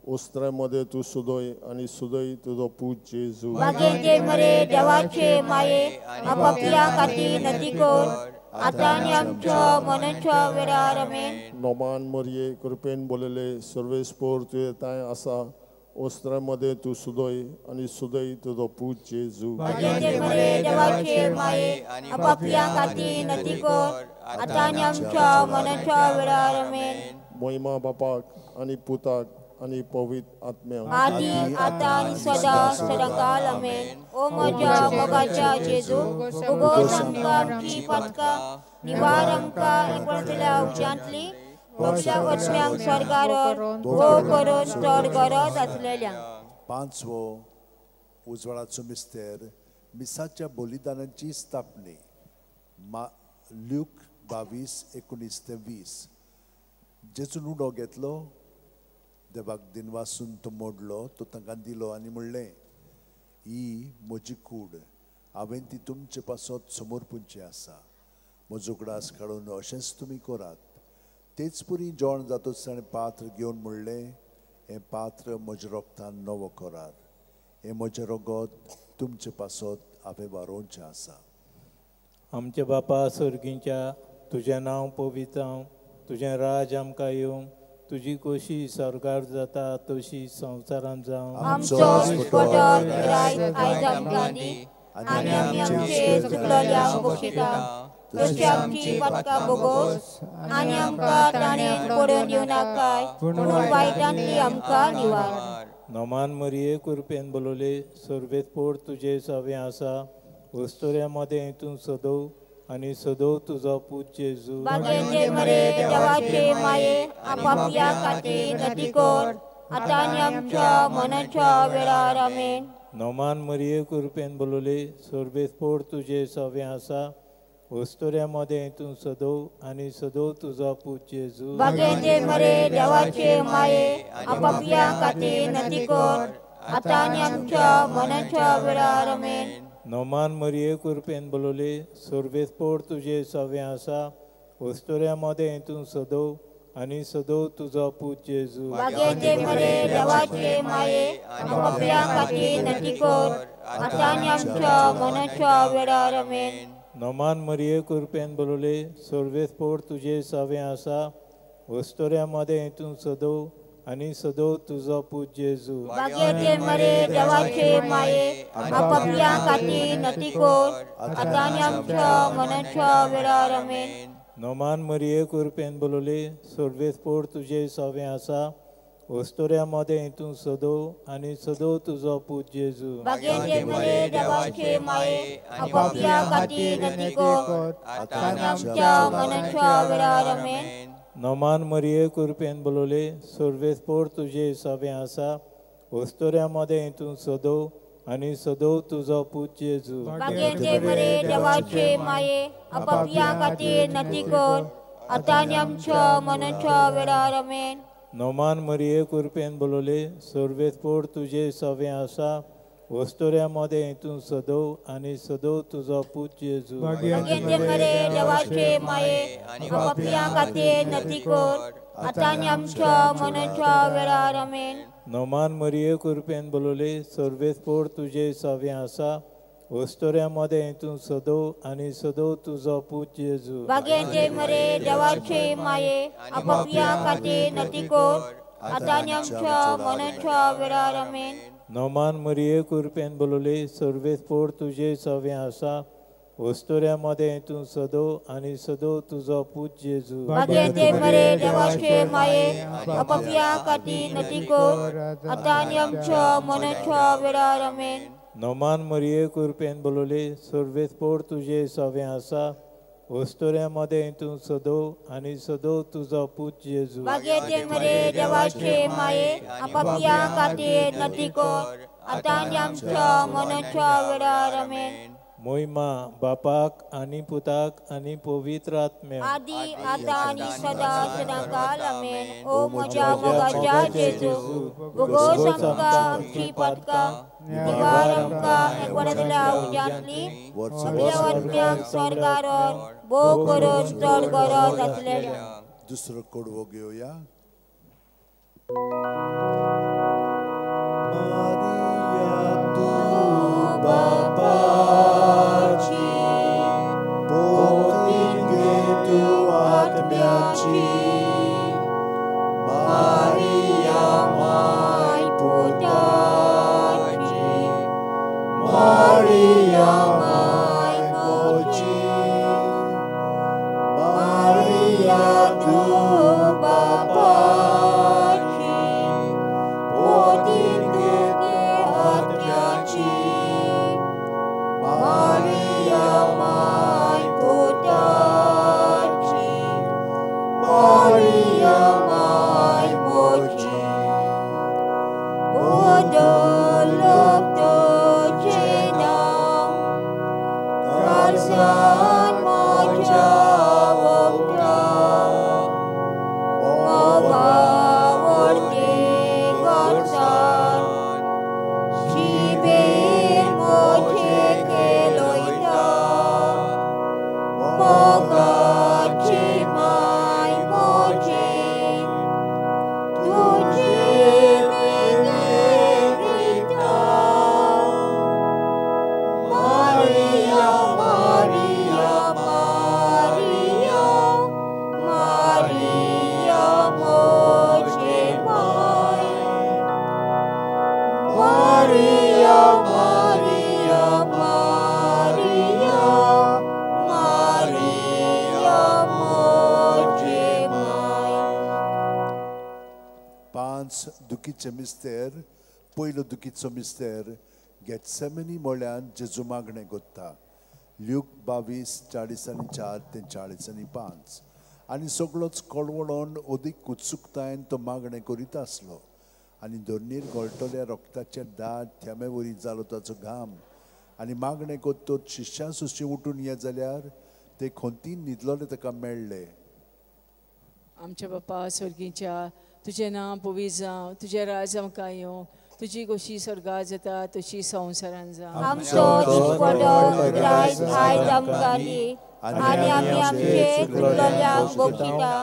ओस्त्रा मदें तूं सुदोय आनी सुदय तुजो पूत जेजू. भाग्यांचे मरे देवाचे माये पापयां खातीर विनंती कर, आतां आनी आमच्या मरणाच्या वेळार. आमेन. नमान मरिये कृपेन बोलले सर्वेस पोर तुजे तांय आसा, ओस्त्रा मदें तूं सुदोय आनी सुदय तुजो पूत जेजू. भाग्यांचे मरे देवाचे माये पापयां खातीर विनंती कर, आतां आनी आमच्या मरणाच्या वेळार. आमेन. मोहिमा बापाक आनी पुताक आनी पवित्र आत्म्याक, आदी आतां आनी सदां सदांकाळ. आमेन. ओ म्हज्या मोगाच्या जेजू, उगोस आमकां आमची पातकां, निवार आमकां एकवळतल्या उज्यांतली, मोक्षाक आत्म्यांक स्वर्गार भोग करून चड गरज आसलेल्या. पांचवो उजवाडाचो मिस्तेर मिसाच्या बलिदानाची स्थापने ल्यूक 22:19 ते 20. जेजून उडो घेतलो, देवाक दिनवासून तो मोडलो, तो तांकां दिलो आनी म्हणलें, ही म्हजी कूड, हांवें ती तुमचे पासत समर्पूंची आसा. म्हजो उगडास काडून अशेंच तुमी करात. तेच पुरी जेवण जातच ताणें पात्र घेवन म्हणलें, हें पात्र म्हज्या रोगतान नवो करार, हें म्हजें रगत तुमचे पासत हांवें वारोवचें आसा. आमच्या बापा सर्गींच्या, तुजें नांव पवित्र जावं, तुजें राज आमकां येवं, तुजी कोशी स्वर्गार जाता तशी संवसारांत जावं. आमचो दिसपटो रायत आयज आमकां दी आनी आमी आमचे चुकलेल्यांक बक्षिता तशी आमची पातकां भोगोस आनी आमकां ताणें पडून दिवं नाकाय, पूण वायटांतली आमकां निवार. नमान मरिये कृपेन बोलवले, सर्वेस्पोर तुजे सवें आसा, वस्तुऱ्या मदें तूं सदोव आनी सदोव तुजो पूत जेजू. बागेचे मरे देवाचे माये, आपापल्या खातीर नती कर, आतां आनी आमच्या मनाच्या वेळार. आमेन. नमान मरिये कृपेन बोलवले, सर्वेस्पोर तुजे सवें आसा, वस्तुऱ्या मदें तूं सदोव आनी सदोव तुजो पूत जेजू. बागेचे मरे देवाचे माये, आपापल्या खातीर नती कर, आतां आनी आमच्या मनाच्या वेळार. आमेन. नमान मरिये कृपेन बोलवले, सर्वेस्पोर तुजे सवें आसा, वस्तुऱ्या मदें तूं सदोव आनी सदोव तुजो पूत जेजू. बागेचे मरे देवाचे माये, आपापल्या खातीर नती कर, आतां आनी आमच्या मनाच्या वेळार. आमेन. नमान मरिये कृपेन बोलवले, सर्वेस्पोर तुजे सवें आसा, वस्तुऱ्या मदें तूं सदोव आनी सदोव तुजो पूत जेजू. बागेचे मरे देवाचे माये, आपापल्या खातीर नती कर, आतां आनी आमच्या मनाच्या वेळार. आमेन. नमान मरिये कृपेन बोलवले, सर्वेस्पोर तुजे सवें आसा, वस्तुऱ्या मदें तूं सदोव आनी सदोव तुजो पूत जेजू. बागेचे मरे देवाचे माये, आपापल्या खातीर नती कर, आतां आनी आमच्या मनाच्या वेळार. आमेन. नमान मरिये कृपेन बोलवले, सर्वेस्पोर तुजे सवें आसा, वस्तुऱ्या मदें तूं सदोव आनी सदोव तुजो पूत जेजू. बागेचे मरे देवाचे माये, आपापल्या खातीर नती कर, आतां आनी आमच्या मनाच्या वेळार. आमेन. नमान मरिये कृपेन बोलवले, सर्वेस्पोर तुजे सवें आसा, वस्तुऱ्या मदें तूं सदोव आनी सदोव तुजो पूत जेजू. बागेचे मरे देवाचे माये, आपापल्या खातीर नती कर, आतां आनी आमच्या मनाच्या वेळार. आमेन. नमान मरिये कृपेन बोलवले, सर्वेस्पोर तुजे सवें आसा, वस्तुऱ्या मदें तूं सदोव आनी सदोव तुजो पूत जेजू. बागेचे मरे देवाचे माये, आपापल्या खातीर नती कर, आतां आनी आमच्या मनाच्या वेळार. आमेन. नमान मरिये कृपेन बोलवले, सर्वेस्पोर तुजे सवें आसा, वस्तुऱ्या मदें तूं सदोव आनी सदोव तुजो पूत जेजू. बागेचे मरे देवाचे माये, आपापल्या खातीर नती कर, आतां आनी आमच्या मनाच्या वेळार. आमेन. नमान मरिये कृपेन बोलवले, सर्वेस्पोर तुजे सवें आसा, वस्तुऱ्या मदें तूं सदोव आनी सदोव तुजो पूत जेजू. बागेचे मरे देवाचे माये, आपापल्या खातीर नती कर, आतां आनी आमच्या मनाच्या वेळार. आमेन. मोहिमा बापाक आनी पुताक आनी पवित्र आत्म्याक, आदी आतां आनी सदां सदांकाल. आमेन. ओ म्हज्या मोगाच्या जेजू, भोगोस आमकां आमची पातकां, निवार आमकां एकवटांतल्या उज्यांतली, सगल्या आत्म्यांक स्वर्गार भोव करून चड गरज आसलेल्या. दुसरो कडवो घेवया. Maria my पुताची, Maria my मोची, Maria तूं बापाची, पोतीन घे आत्म्याची, Maria my पुताची, Maria my मोची. बदलप तुजें नांव, पांच दुखीचे मिस्तेर. पयलो दुखीचो मिस्तेर गेटसेमनी म्हळ्यार जेजू मागणें कोत्ता. ल्यूक 22:44 ते 45. आनी सगळोच कळवळोन अदीक उत्सुकतायेन तो मागणें करीत आसलो आनी धरणीर गळटल्या रोगताचे दाट थेंबे वरी जालो ताचो घाम. आनी मागणें कोत्तोच शिश्यां सुशी उठून ये जाल्यार ते खोंतीन न्हिदलोले ताका मेळ्ळे. आमच्या बापा स्वर्गीच्या, तुजें नांव पवित्र जावं, तुजें राज आमकां येवं, तुजी गोशी स्वर्गार जाता तशी संवसारान जावं. आमचो दिसपडो ग्रायज आयज आमकां दी आनी आमी आमचे चुकलेल्यांक बक्षिता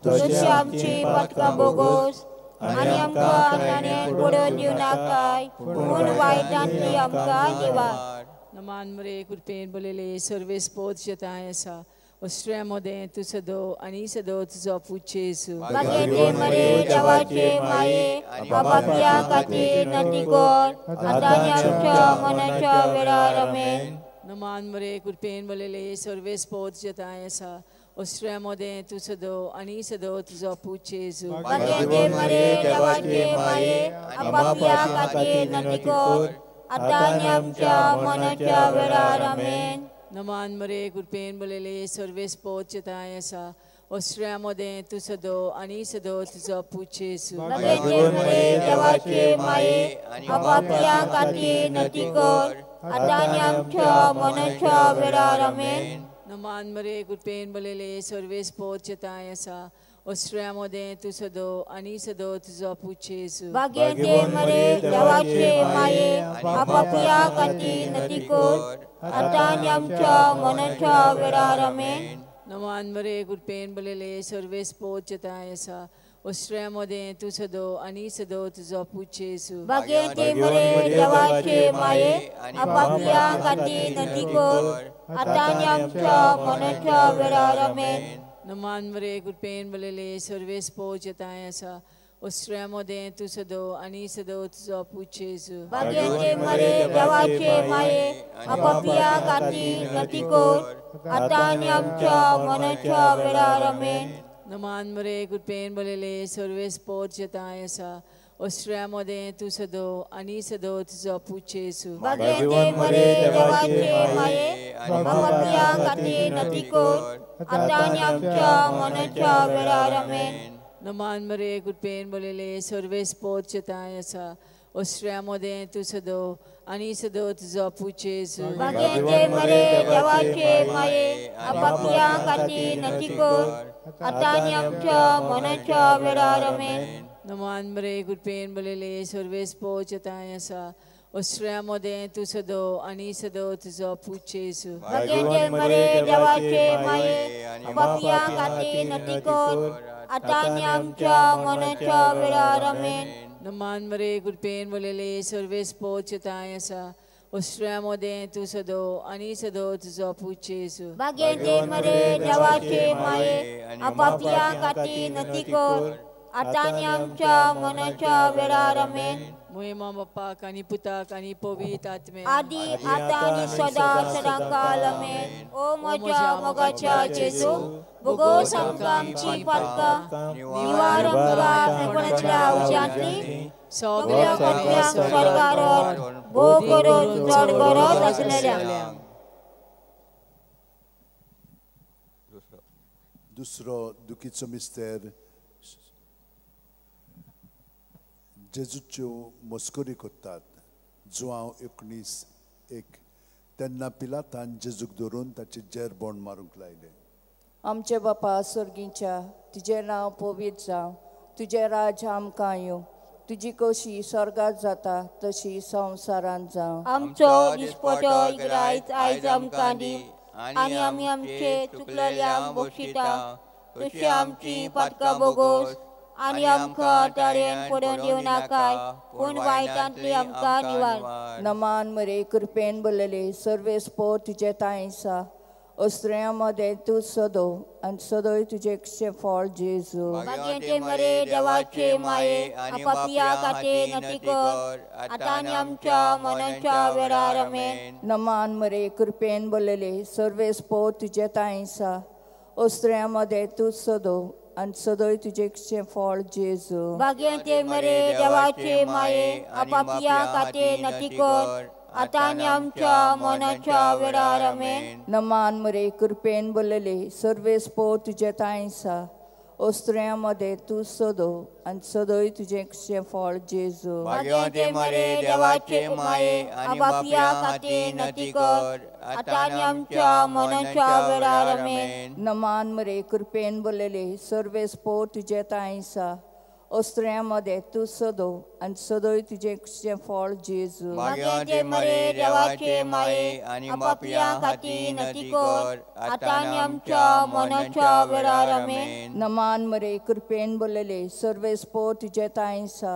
तशी आमची पातकां बोगोस आनी आमकां ताणें पडोवन दिवं नाकाय पूण वायटांतली आमकां निवार. नमान मरे कृपेन बोलले सर्वेस पोत जताय आसा ऑस्ट्रिया मदें तूं सदो आनी सदो तुजो पूत जेजू. मागीर मरे देवाचे माये पापया खातीर नती कर आतां आनी आमच्या मनाच्या वेळार. आमेन. नमान मरे कृपेन बोलले सर्वेस पोत जताय आसा ऑस्ट्रिया मदें तूं सदो आनी सदो तुजो पूत जेजू. मागीर मरे देवाचे माये पापया खातीर नती कर आतां आनी आमच्या मनाच्या वेळार. आमेन. नमान मरे कृपेन बोलले सर्वेस पोत जताय आसा ऑस्ट्रिया मदें तूं सदो आनी सदो तुजो पूत जेजू. मागीर मरे देवाचे माये पापया खातीर नती कर आतां आनी आमच्या मनाच्या वेळार. आमेन. नमान मरे कृपेन बोलले सर्वेस पोत जताय आसा ऑस्ट्रिया मदें तूं सदो आनी सदो तुजो पूत जेजू. मागीर मरे देवाचे माये पापया खातीर नती कर आतां आनी आमच्या मनाच्या वेळार. आमेन. नमान मरे कृपेन बोलले सर्वेस पोत जताय आसा ऑस्ट्रिया मदें तूं सदो आनी सदो तुजो पूत जेजू. मागीर मरे देवाचे माये पापया खातीर नती कर आतां आनी आमच्या मनाच्या वेळार. आमेन. नमान मरे कृपेन बोलले सर्वेस पोत जताय आसा ऑस्ट्रिया मदें तूं सदो आनी सदो तुजो पूत जेजू. मागीर मरे देवाचे माये पापया खातीर नती कर आतां आनी आमच्या मनाच्या वेळार. आमेन. नमान मरे कृपेन बोलले सर्वेस पोत जताय आसा ऑस्ट्रिया मदें तूं सदो आनी सदो तुजो पूत जेजू. मागीर मरे देवाचे माये पापया खातीर नती कर आतां आनी आमच्या मनाच्या वेळार. आमेन. नमान मरे कृपेन बोलले सर्वेस पोत जताय आसा ऑस्ट्रिया मदें तूं सदो आनी सदो तुजो पूत जेजू. मागीर मरे देवाचे माये पापया खातीर नती कर आतां आनी आमच्या मनाच्या वेळार. आमेन. नमान मरे कृपेन बोलले सर्वेस पोत जताय आसा ऑस्ट्रिया मदें तूं सदो आनी सदो तुजो पूत जेजू. मागीर मरे देवाचे माये पापया खातीर नती कर आतां आनी आमच्या मनाच्या वेळार. आमेन. नमान मरे कृपेन बोलले सर्वेस पोत जताय आसा ऑस्ट्रिया मदें तूं सदो आनी सदो तुजो पूत जेजू. मागीर मरे देवाचे माये पापया खातीर नती कर आतां आनी आमच्या मनाच्या वेळार. आमेन. मोहिमा बापाक आनी पुताक आनी पवित्र आत्म्याक आदी आतां आनी सदां सदां काल. आमेन. ओ म्हज्या मोगाच्या जेजू, बोगोस आमकां आमची पातकां निवार आमकां कोणाच्या उज्यांतली सगळ्या कोटल्यांक स्वर्गार भोव करून चड गरज आसलेल्या. दुसरो दुखीचो मिस्तेर जेजूच्यो मस्करी करतात. जुआंव 19:1. तेन्ना पिलातान जेजूक धरून ताचे जेरबोंड मारूंक लायले. आमचे बापा स्वर्गीच्या, तुजें नांव पवित्र जावं, तुजें राज्य आमकां येवं, तुजी कशी स्वर्गात जाता तशी संवसारांत जावं. आमचो दिसपटो ग्रायज आयज आमकां दी आनी आमी आमचे चुकलेल्यांक बक्षिता तशी आमची पातकां बोगोस आनी आमकां तारेन पडोवन दिवं नाकाय पूण वायटांतली आमकां निवार. नमान मरे कृपेन बोलले सर्वेस पोर तुजे तांय आसा अस्त्रियां मदें तूं सदो आनी सदोय तुजें फळ जेजू. मागीर मरे देवाचे माये पापया खातीर नती कर आतां आनी आमच्या मनाच्या वेळार. आमेन. नमान मरे कृपेन बोलले सर्वेस पोर तुजे तांय आसा अस्त्रियां मदें तूं सदो आनी सदय तुजें फळ जेजू. भाग्यवंती मरे देवाचे माये, आपापिया खातीर नती कर, आतां आनी आमच्या मनाच्या वेळार. आमेन. नमान मरे, कृपेन बोलले, सर्वेस्पोर तुजे ठांय आसा. ओस्त्र्यां मदें तूं सदो आनी सदय तुजें फळ जेजू. भाग्यवंती मरे देवाचे माये, आपापिया खातीर नती कर, आतां आनी आमच्या मनाच्या वेळार. आमेन. नमान मरे, कृपेन बोलले, सर्वेस्पोर तुजे ठांय आसा. ओस्त्र्यां मदें तूं सदो आनी सदय तुजें फळ जेजू. भाग्यवंती मरे देवाचे माये, आपापिया खातीर नती कर, आतां आनी आमच्या मनाच्या वेळार. आमेन. नमान मरे, कृपेन बोलले, सर्वेस्पोर तुजे ठांय आसा.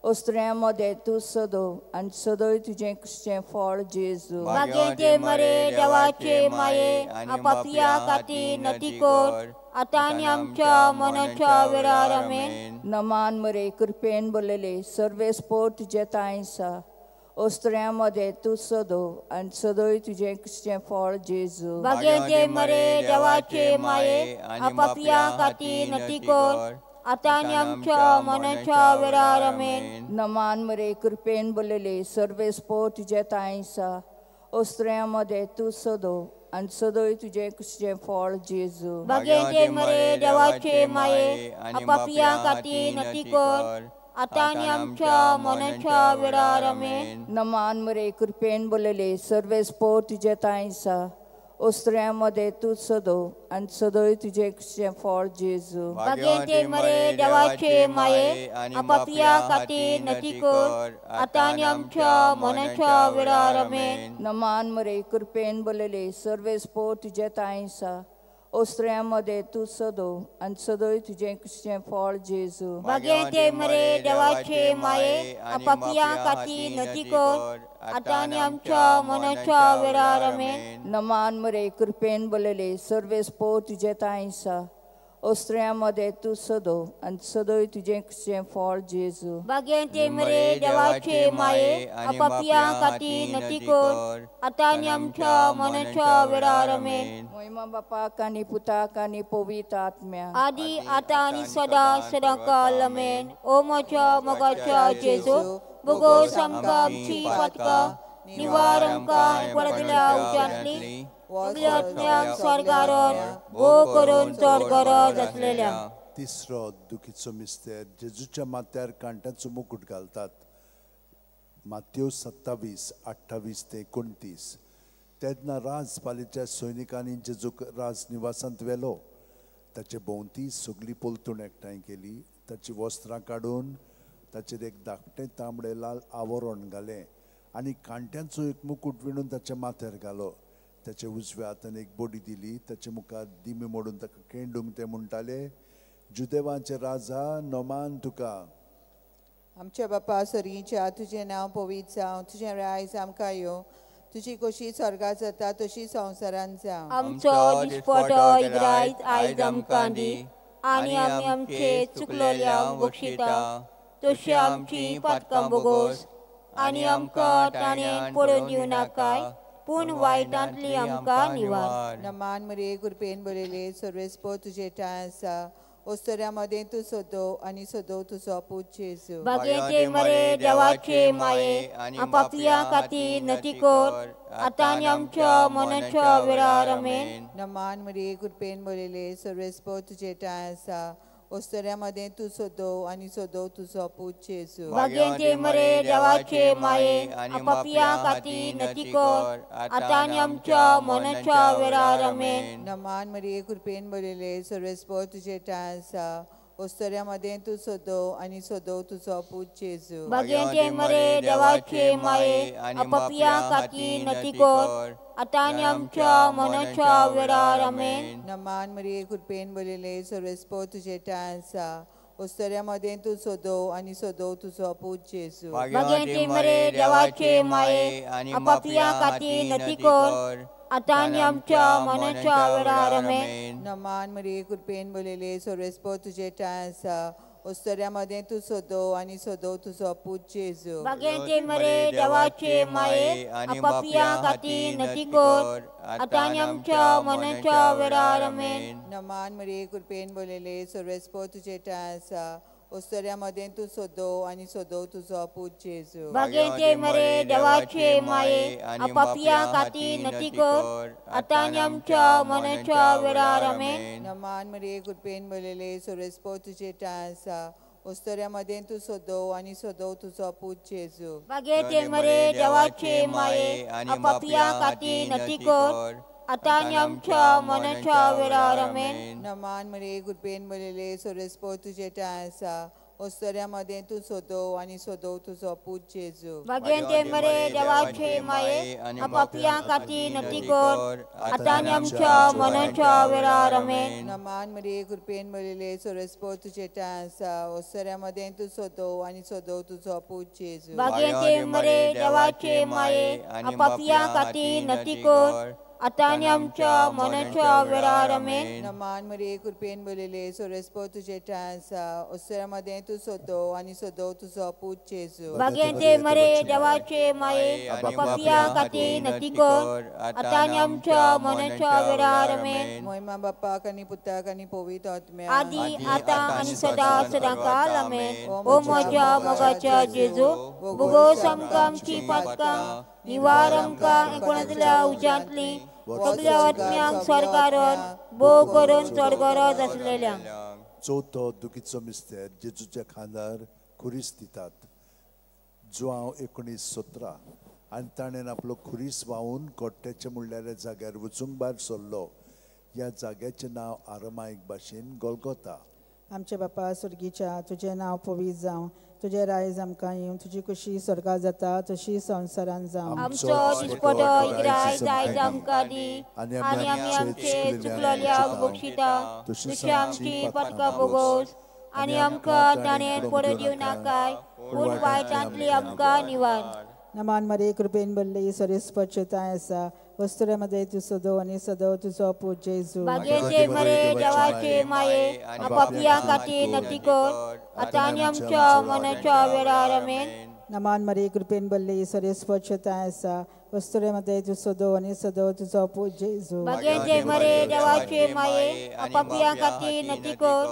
ओस्त्र्यां मदें तूं सदो आनी सदय तुजें फळ जेजू. भाग्यवंती मरे देवाचे माये, आपापिया खातीर नती कर, आतां आनी आमच्या मनाच्या वेळार. आमेन. नमान मरे, कृपेन बोलले, सर्वेस्पोर तुजे ठांय आसा. ओस्त्र्यां मदें तूं सदो आनी सदय तुजें फळ जेजू. भाग्यवंती मरे देवाचे माये, आपापिया खातीर नती कर, आतां आनी आमच्या मनाच्या वेळार. आमेन. नमान मरे, कृपेन बोलले, सर्वेस्पोर तुजे ठांय आसा. ओस्त्र्यां मदें तूं सदो आनी सदय तुजें फळ जेजू. भाग्यवंती मरे देवाचे माये, आपापिया खातीर नती कर, आतां आनी आमच्या मनाच्या वेळार. आमेन. नमान मरे, कृपेन बोलले, सर्वेस्पोर तुजे ठांय आसा. ओस्त्र्यां मदें तूं सदो आनी सदय तुजें फळ जेजू. भाग्यवंती मरे देवाचे माये, आपापिया खातीर नती कर, आतां आनी आमच्या मनाच्या वेळार. आमेन. नमान मरे, कृपेन बोलले, सर्वेस्पोर तुजे ठांय आसा. ओस्त्र्यां मदें तूं सदो आनी सदय तुजें फळ जेजू. भाग्यवंती मरे देवाचे माये, आपापिया खातीर नती कर, आतां आनी आमच्या मनाच्या वेळार. आमेन. नमान मरे, कृपेन बोलले, सर्वेस्पोर तुजे ठांय आसा. ओस्त्र्यां मदें तूं सदो आनी सदय तुजें फळ जेजू. भाग्यवंती मरे देवाचे माये, आपापिया खातीर नती कर, आतां आनी आमच्या मनाच्या वेळार. आमेन. मोहिमा बापाक आनी पुताक आनी पवित्र आत्म्या, आदी आतां आनी सदां सदां काल. आमेन. ओ म्हज्या मोगाच्या जेजू, बोगोस आमकां आमची पातकां, निवार आमकां परतल्या उज्यांतली सगल्या आत्म्यांक स्वर्गारोन भोव करून चड गरज आसलेल्या. तिसरो दुखीचो मिस्तेर, जेजूच्या माथ्यार कांट्याचो मुकुट घालतात. मात्यो 27:28 ते 29. तेन्ना राजपालीच्या सैनिकांनी जेजूक राजनिवासांत व्हेलो. ताचे भोंवती सगली पलतूण एकठांय केली. ताची वस्त्रां काडून ताचेर एक धाकटें तांबडें लाल आवरण घालें आनी कांट्यांचो एक मुकुट विणून ताच्या माथ्यार घालो. ताच्या उजव्या हातान एक बडी दिली. ताचे मुखार दिमी मोडून ताका केंडूंक ते म्हणटाले, जुदेवांचे राजा नमान तुका. आमच्या बापा सर्गीच्या, तुजें नांव पवित्र जावं, तुजें रायज आमकां येवं, तुजी कशी स्वर्गात जाता तशी संवसारांत जावं. आमचो दिसपटो इग्रायत आयज आमकां दी, आनी आमी आमचे चुकलेल्यांक बक्षिता तशी आमची पातकां बोगोस, आनी आमकां ताणें पडून दिवं नाकाय, पूण वायटांतली आमकां निवार. नमान मरे, कृपेन बरयले, सर्वेस्पोर तुजे ठांय आसा. ओस्तऱ्या मदें तूं सदो आनी सदो तुजो पूत जेजू. भाग्यवंती मरे देवाचे माये, आपापिया खातीर नती कर, आतां आनी आमच्या मनाच्या वेळार. आमेन. नमान मरे, कृपेन बरयले, सर्वेस्पोर तुजे ठांय आसा. ओस्तऱ्या मदें तूं सदो आनी सदो तुजो पूत जेजू. भाग्यवंती मरे देवाचे माये, आपापिया खातीर नती कर, आतां आनी आमच्या मनाच्या वेळार. आमेन. नमान मरे, कृपेन बरयले, सर्वेस्पोर तुजे ठांय आसा. ओस्तऱ्या मदें तूं सदो आनी सदो तुजो पूत जेजू. भाग्यवंती मरे देवाचे माये, आपापिया खातीर नती कर, आतां आनी आमच्या मनाच्या वेळार. आमेन. नमान मरे, कृपेन बरयले, सर्वेस्पोर तुजे ठांय आसा. ओस्तऱ्या मदें तूं सदो आनी सदो तुजो पूत जेजू. भाग्यवंती मरे देवाचे माये, आपापिया खातीर नती कर, आतां आनी आमच्या मनाच्या वेळार. आमेन. नमान मरे, कृपेन बरयले, सर्वेस्पोर तुजे ठांय आसा. ओस्तऱ्या मदें तूं सदो आनी सदो तुजो पूत जेजू. बागेंते मरे देवाचे माये आपापिया खातीर नती कर आतां आनी आमच्या मनाच्या वेळार. आमेन. नमान मरिये कृपेन भरलेले, सर्वेस्पर तुजे ठांय आसा, ओस्तऱ्या मदें तूं सदो आनी सदो तुजो पूत जेजू. बागेंते मरे देवाचे माये आपापिया खातीर नती कर आतां आनी आमच्या मनाच्या वेळार. आमेन. नमान मरिये कृपेन भरलेले, सर्वेस्पर तुजे ठांय आसा, ओस्तऱ्या मदें तूं सदो आनी सदो तुजो पूत जेजू. बागेंते मरे देवाचे माये आपापिया खातीर नती कर आतां आनी आमच्या मनाच्या वेळार. आमेन. नमान मरिये कृपेन भरलेले, सर्वेस्पर तुजे ठांय आसा, ओस्तऱ्या मदें तूं सदो आनी सदो तुजो पूत जेजू. बागेंते मरे देवाचे माये आपापिया खातीर नती कर आतां आनी आमच्या मनाच्या वेळार. आमेन. नमान मरिये कृपेन भरलेले, सर्वेस्पर तुजे ठांय आसा, ओस्तऱ्या मदें तूं सदो आनी सदो तुजो पूत जेजू. बागेंते मरे देवाचे माये आपापिया खातीर नती कर आतां आनी आमच्या मनाच्या वेळार. आमेन. नमान मरिये कृपेन भरलेले, सर्वेस्पर तुजे ठांय आसा, ओस्तऱ्या मदें तूं सदो आनी सदो तुजो पूत जेजू. बागेंते मरे देवाचे माये आपापिया खातीर नती कर आतां आनी आमच्या मनाच्या वेळार. आमेन. मोहिमा बापाक आनी पुताक आनी पवित्र आत्म्याक, आदी आतां आनी सदां सदां काल. आमेन. ओ म्हज्या मोगाच्या जेजू, भोगोस आमकां आमची पातकां, निवार आमकां एकोणांतल्या उज्यांतली, सगल्या आत्म्यांक स्वर्गार भोव करून चड गरज आसलेल्यांक. चवथो दुखीचो मिस्तेर, जेजूच्या खांदार खुरीस दितात. जुआंव 19:17. आनी ताणें आपलो खुरीस व्हांवून कोट्याचे म्हणल्यार जाग्यार वचूंक भायर सरलो. ह्या जाग्याचें नांव आरमाईक भाशेन गोलगोता. आमचे बापा स्वर्गीच्या, तुजें नांव पवित्र जावं, तुजें रायज आमकां येवं, तुजी खुशी स्वर्गात जाता तशी संवसारान जावं. आमचो दिसपटो इग्राय आयज आमकां दी आनी आमी आमचे चुकलेल्यांक बक्षिता तशी आमची पातकां भोगोस आनी आमकां ताणें पडून दिवं नाकाय, पूण वायटांतली आमकां निवार. नमान मरिये कृपेन भरलेली, सर्वेस्पर ताय आसा, वस्तुरे मध्ये तूं सदो आनी सदो तुजो पूत जेजू. बागेंते मरे देवाचे माये आपापिया खातीर नती कर आतां आनी आमच्या मनाच्या वेळार. आमेन. नमान मरिये कृपेन भरलेली, सर्वेस्पर ताय आसा, वस्तुरे मध्ये तूं सदो आनी सदो तुजो पूत जेजू. बागेंते मरे देवाचे माये आपापिया खातीर नती कर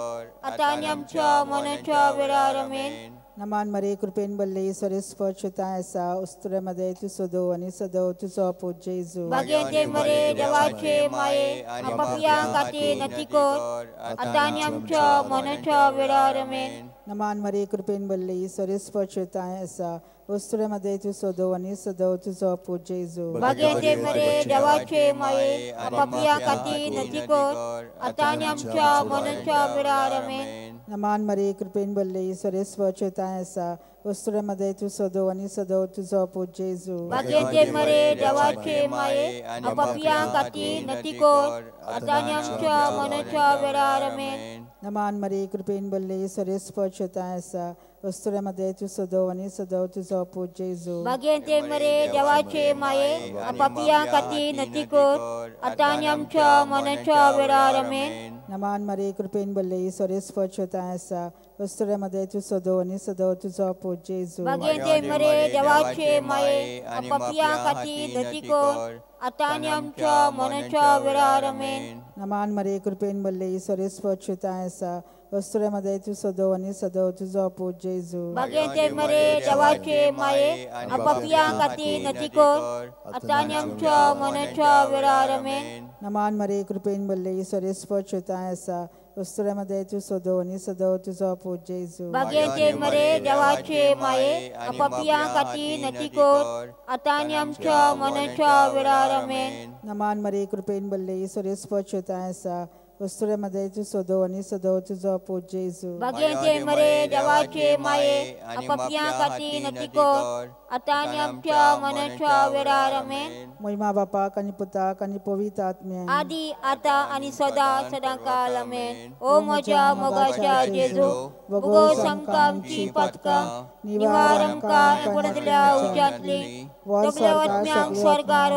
आतां आनी आमच्या मनाच्या वेळार. आमेन. नमान मरिये कृपेन भरलेली, सर्वेस्पर ताय आसा, वस्तुरे मध्ये तूं सदो आनी सदो तुजो पूत जेजू. बागेंते मरे देवाचे माये आपापिया खातीर नती कर आतां आनी आमच्या मनाच्या वेळार. आमेन. नमान मरिये कृपेन भरलेली, सर्वेस्पर ताय आसा, वस्तुरे मध्ये तूं सदो आनी सदो तुजो पूत जेजू. बागेंते मरे देवाचे माये आपापिया खातीर नती कर आतां आनी आमच्या मनाच्या वेळार. आमेन. नमान मरिये कृपेन भरलेली, सर्वेस्पर ताय आसा, वस्तुरे मध्ये तूं सदो आनी सदो तुजो पूत जेजू. बागेंते मरे देवाचे माये आपापिया खातीर नती कर आतां आनी आमच्या मनाच्या वेळार. आमेन. नमान मरिये कृपेन भरलेली, सर्वेस्पर ताय आसा, वस्तुरे मध्ये तूं सदो आनी सदो तुजो पूत जेजू. बागेंते मरे देवाचे माये आपापिया खातीर नती कर आतां आनी आमच्या मनाच्या वेळार. आमेन. नमान मरिये कृपेन भरलेली, सर्वेस्पर ताय आसा, वस्तुरे मध्ये तूं सदो आनी सदो तुजो पूत जेजू. बागेंते मरे देवाचे माये आपापिया खातीर नती कर आतां आनी आमच्या मनाच्या वेळार. आमेन. नमान मरिये कृपेन भरलेली, सर्वेस्पर ताय आसा, वस्तुरे मध्ये तूं सदो आनी सदो तुजो पूत जेजू. बागेंते मरे देवाचे माये आपापिया खातीर नती कर आतां आनी आमच्या मनाच्या वेळार. आमेन. नमान मरिये कृपेन भरलेली, सर्वेस्पर ताय आसा, वस्तुरे मध्ये तूं सदो आनी सदो तुजो पूत जेजू. बागेंते मरे देवाचे माये आपापिया खातीर नती कर आतां आनी आमच्या मनाच्या वेळार. आमेन. नमान मरिये कृपेन भरलेली, सर्वेस्पर ताय आसा, वस्तुरे मध्ये तूं सदो आनी सदो तुजो पूत जेजू. बागेंते मरे देवाचे माये आपापिया खातीर नती कर आतां आनी आमच्या मनाच्या वेळार. आमेन. महिमा बापाक आनी पुताक आनी पवित्र आत्म्याक, आदी आतां आनी सदां सदां काल. आमेन. ओ म्हज्या मोगाच्या जेजू, भोगोस आमकां आमची पातकां, निवार आमकां एकोणांतल्या उज्यांतली, सगल्या आत्म्यांक स्वर्गार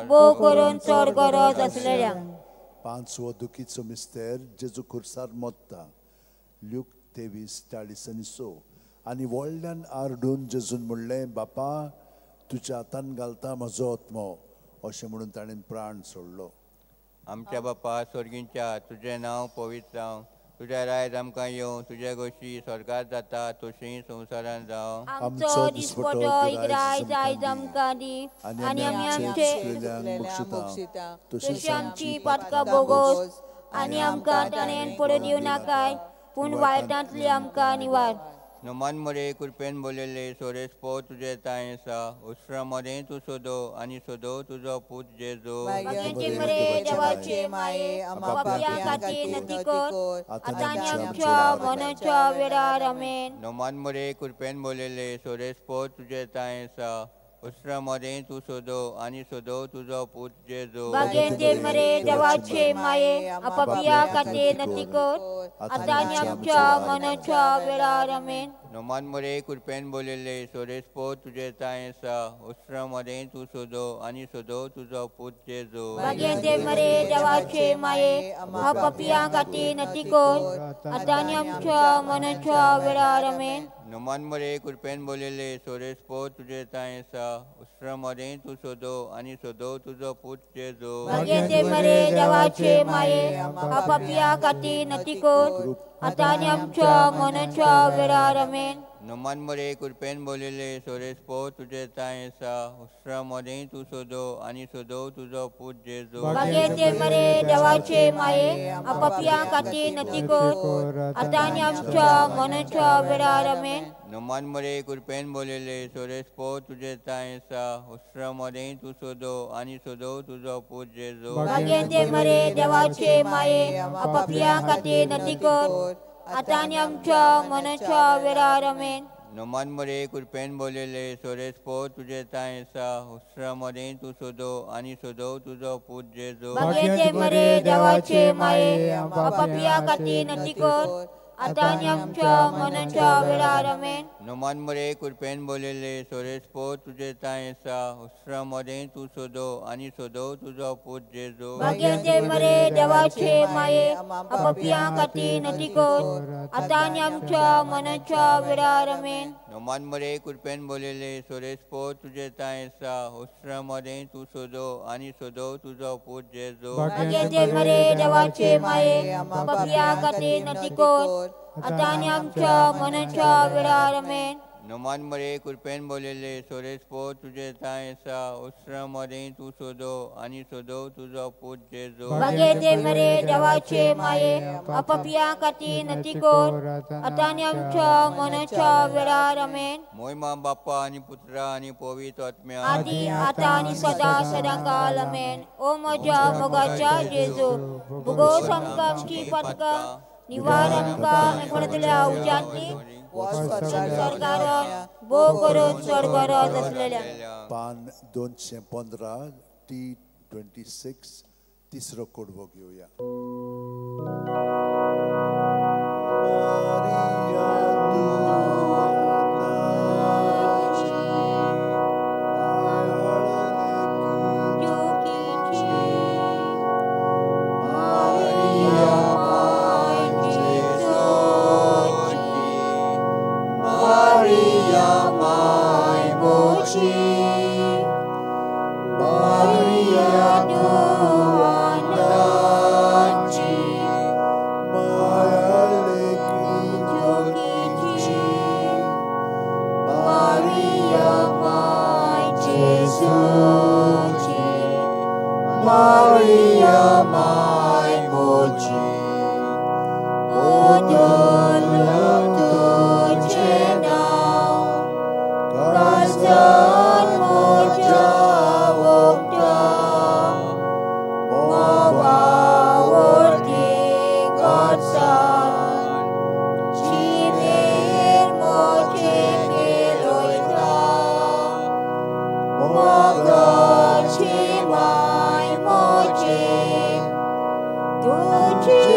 भोव करून चड गरज आसलेल्यांक. पांचवो दुखीचो मिस्तेर, जेजू खुर्सार मोत्ता. ल्यूक 23, 40 आनी 6. आनी व्हडल्यान आरडून जेजून म्हणलें, बापा तुज्या हातान घालता म्हजो आत्मो, अशें म्हणून ताणें प्राण सोडलो. आमच्या बापा स्वर्गींच्या, तुजें नांव पवित्र जावं, तुज्या रायज आमकां येवं, तुज्या गोशी स्वर्गात जाता तशी संवसारांत जावं. आमचो दिसपटो इग्रायज आयज आमकां दी आनी आमी आमचे बक्षिता तशी आमची पातकां बोगोस आनी आमकां ताणें पडून दिवं नाकाय, पूण वायटांतली आमकां निवार. नमान मरे कृपेन बोललेले सोरेस पो तुझे तांय आसा, उसरा मदें तूं सोदो आनी सोदो तुजो पूत जेजो. मरे देवाचे माये पापयां खातीर नती कर, आतां आनी आमच्या मरणाच्या वेळार. आमेन. नमान मरे कृपेन बोललेले सोरेस पो तुझे तांय आसा, उसरा मदें तूं सोदो आनी सोदो तुजो पूत जेजो. मरे देवाचे माये पापयां खातीर नती कर, आतां आनी आमच्या मरणाच्या वेळार. आमेन. नमान मरे कृपेन बोललेले सोरेस पो तुझे तांय आसा, उसरा मदें तूं सोदो आनी सोदो तुजो पूत जेजो. मरे देवाचे माये पापयां खातीर नती कर, आतां आनी आमच्या मरणाच्या वेळार. आमेन. नमान मरे कृपेन बोललेले सोरेस पो तुझे तांय आसा, उसरा मदें तूं सोदो आनी सोदो तुजो पूत जेजो. मरे देवाचे माये पापयां खातीर नती कर, आतां आनी आमच्या मरणाच्या वेळार. आमेन. नमान मरे कृपेन बोललेले सोरेस पो तुझे तांय आसा, उसरा मदें तूं सोदो आनी सोदो तुजो पूत जेजो. मरे देवाचे माये पापयां खातीर नती कर, आतां आनी आमच्या मरणाच्या वेळार. आमेन. नमान मरे कृपेन बोललेले सोरेस पो तुझे तांय आसा, उसरा मदें तूं सोदो आनी सोदो तुजो पूत जेजो. मरे देवाचे माये पापयां खातीर नती कर, आतां आनी आमच्या मरणाच्या वेळार. आमेन. नमान मरे कृपेन बोललेले सोरेस पो तुझे तांय आसा, उसरा मदें तूं सोदो आनी सोदो तुजो पूत जेजो. मरे देवाचे माये पापयां खातीर नती कर, आतां आनी आमच्या मरणाच्या वेळार. आमेन. नमान मरे कृपेन बोललेले सोरेस पो तुझे तांय आसा, उसरा मदें तूं सोदो आनी सोदो तुजो पूत जेजो. मरे देवाचे माये पापयां खातीर नती कर, आतां आनी आमच्या मरणाच्या वेळार. आमेन. नमान मरे कृपेन बोललेले सोरेस पो तुझे तांय आसा, उसरा मदें तूं सोदो आनी सोदो तुजो पूत जेजो. मरे देवाचे माये पापयां खातीर नती कर, आतां आनी आमच्या मरणाच्या वेळार. आमेन. नमान मरे कृपेन बोललेले सोरेस पो तुझे तांय आसा, उसरा मदें तूं सोदो आनी सोदो तुजो पूत जेजो. मरे देवाचे माये पापयां खातीर नती कर, आतां आनी आमच्या मरणाच्या वेळार. आमेन. मोहिमा बाप्पा आनी पुत्रा आनी पवित्र आत्म्या, आदी आतां आनी सदां सदां काल. आमेन. ओ म्हज्या मोगाच्या जेजू, भुगोस आमकां आमची पातकां, निवार आमकां एकवटतल्या उज्यांतली, सरकारान भोव करून चड गरज आसलेल्या. पान 215 T26 तिसरो कोडवो घेवया. Maria, Maria, my Mochi, O Mochi,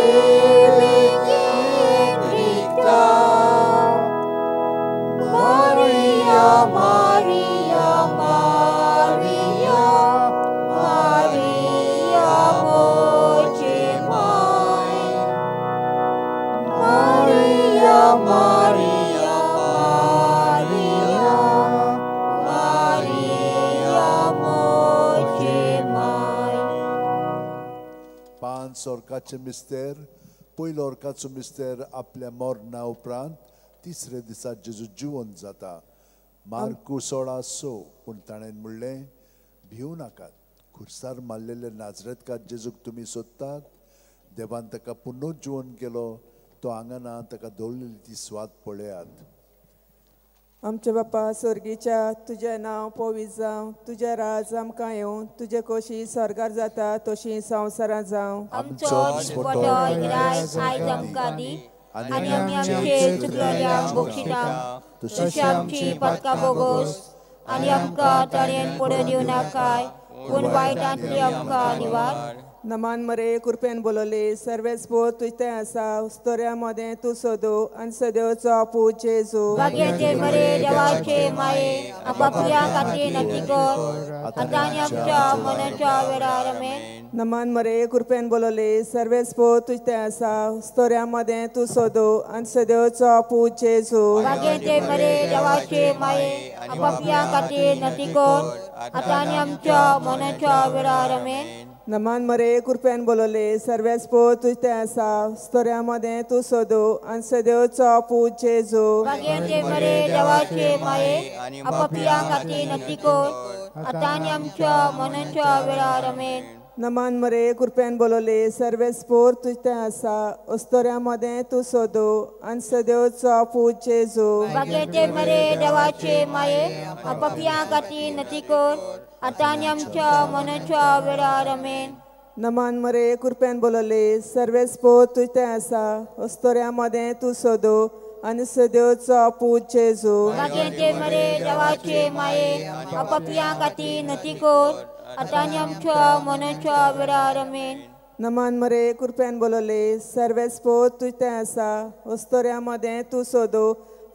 ओरकाचें मिस्तेर. पयलो ओरकाचो मिस्तेर आपल्या मरणा उपरांत तिसरे दिसा जेजू जिवन जाता. मार्कू 16:6. पूण ताणें म्हणलें, भिवू नाकात, खुर्सार मारलेले नाजरेतकार जेजूक तुमी सोदतात. देवान ताका पुनः जिवन केलो, तो हांगा ना, ताका दवरलेली ती स्वाद पळयात. आमच्या बापा स्वर्गीच्या, तुजें नांव पवित्र जावं, तुजें राज आमकां येवं, तुजें कशी स्वर्गार जाता तशी संवसारांत जावं. आमचो दिसपटो गिरायक आयज आमकां दी आनी आमी आमचे चुकलेल्यांक बक्षिता तशी आमची पातकां बोगोस आनी आमकां ताणें पडून दिवं नाकाय, पूण वायटांतली आमकां निवार. नमान मरे कृपेन बोलवले, सर्वेस्पोर तुजें आसा, स्तोऱ्या मदें तूं सदो आनी सदेवचो पूत जेजू. भाग्याचे मरे देवाचे माये, आपापल्या खातीर नक्की कर, आतां आनी आमच्या मनाच्या वेळार. आमेन. नमान मरे कृपेन बोलवले, सर्वेस्पोर तुजें आसा, स्तोऱ्या मदें तूं सदो आनी सदेवचो पूत जेजू. भाग्याचे मरे देवाचे माये, आपापल्या खातीर नक्की कर, आतां आनी आमच्या मनाच्या वेळार. आमेन. नमान मरे कृपेन बोलवले, सर्वेस्पोर तुजें आसा, स्तोऱ्या मदें तूं सदो आनी सदेवचो पूत जेजू. भाग्याचे मरे देवाचे माये, आपापल्या खातीर नक्की कर, आतां आनी आमच्या मनाच्या वेळार. आमेन. नमान मरे कृपेन बोलवले, सर्वेस्पोर तुजें आसा, अस्तोऱ्या मदें तूं सदो आनी सदेवचो पूत जेजू. भाग्याचे मरे देवाचे माये, आपापल्या खातीर नक्की कर, आतां आनी आमच्या मनाच्या वेळार. आमेन. नमान मरे कृपेन बोलवले, सर्वेस्पोर तुजें आसा, अस्तोऱ्या मदें तूं सदो आनी सदेवचो पूत जेजू. भाग्याचे मरे देवाचे माये, आपापल्या खातीर नक्की कर, आतां आनी आमच्या मनाच्या वेळार. आमेन. नमान मरे कृपेन बोलवले, सर्वेस्पोर तुजें आसा, अस्तोऱ्या मदें तूं सदो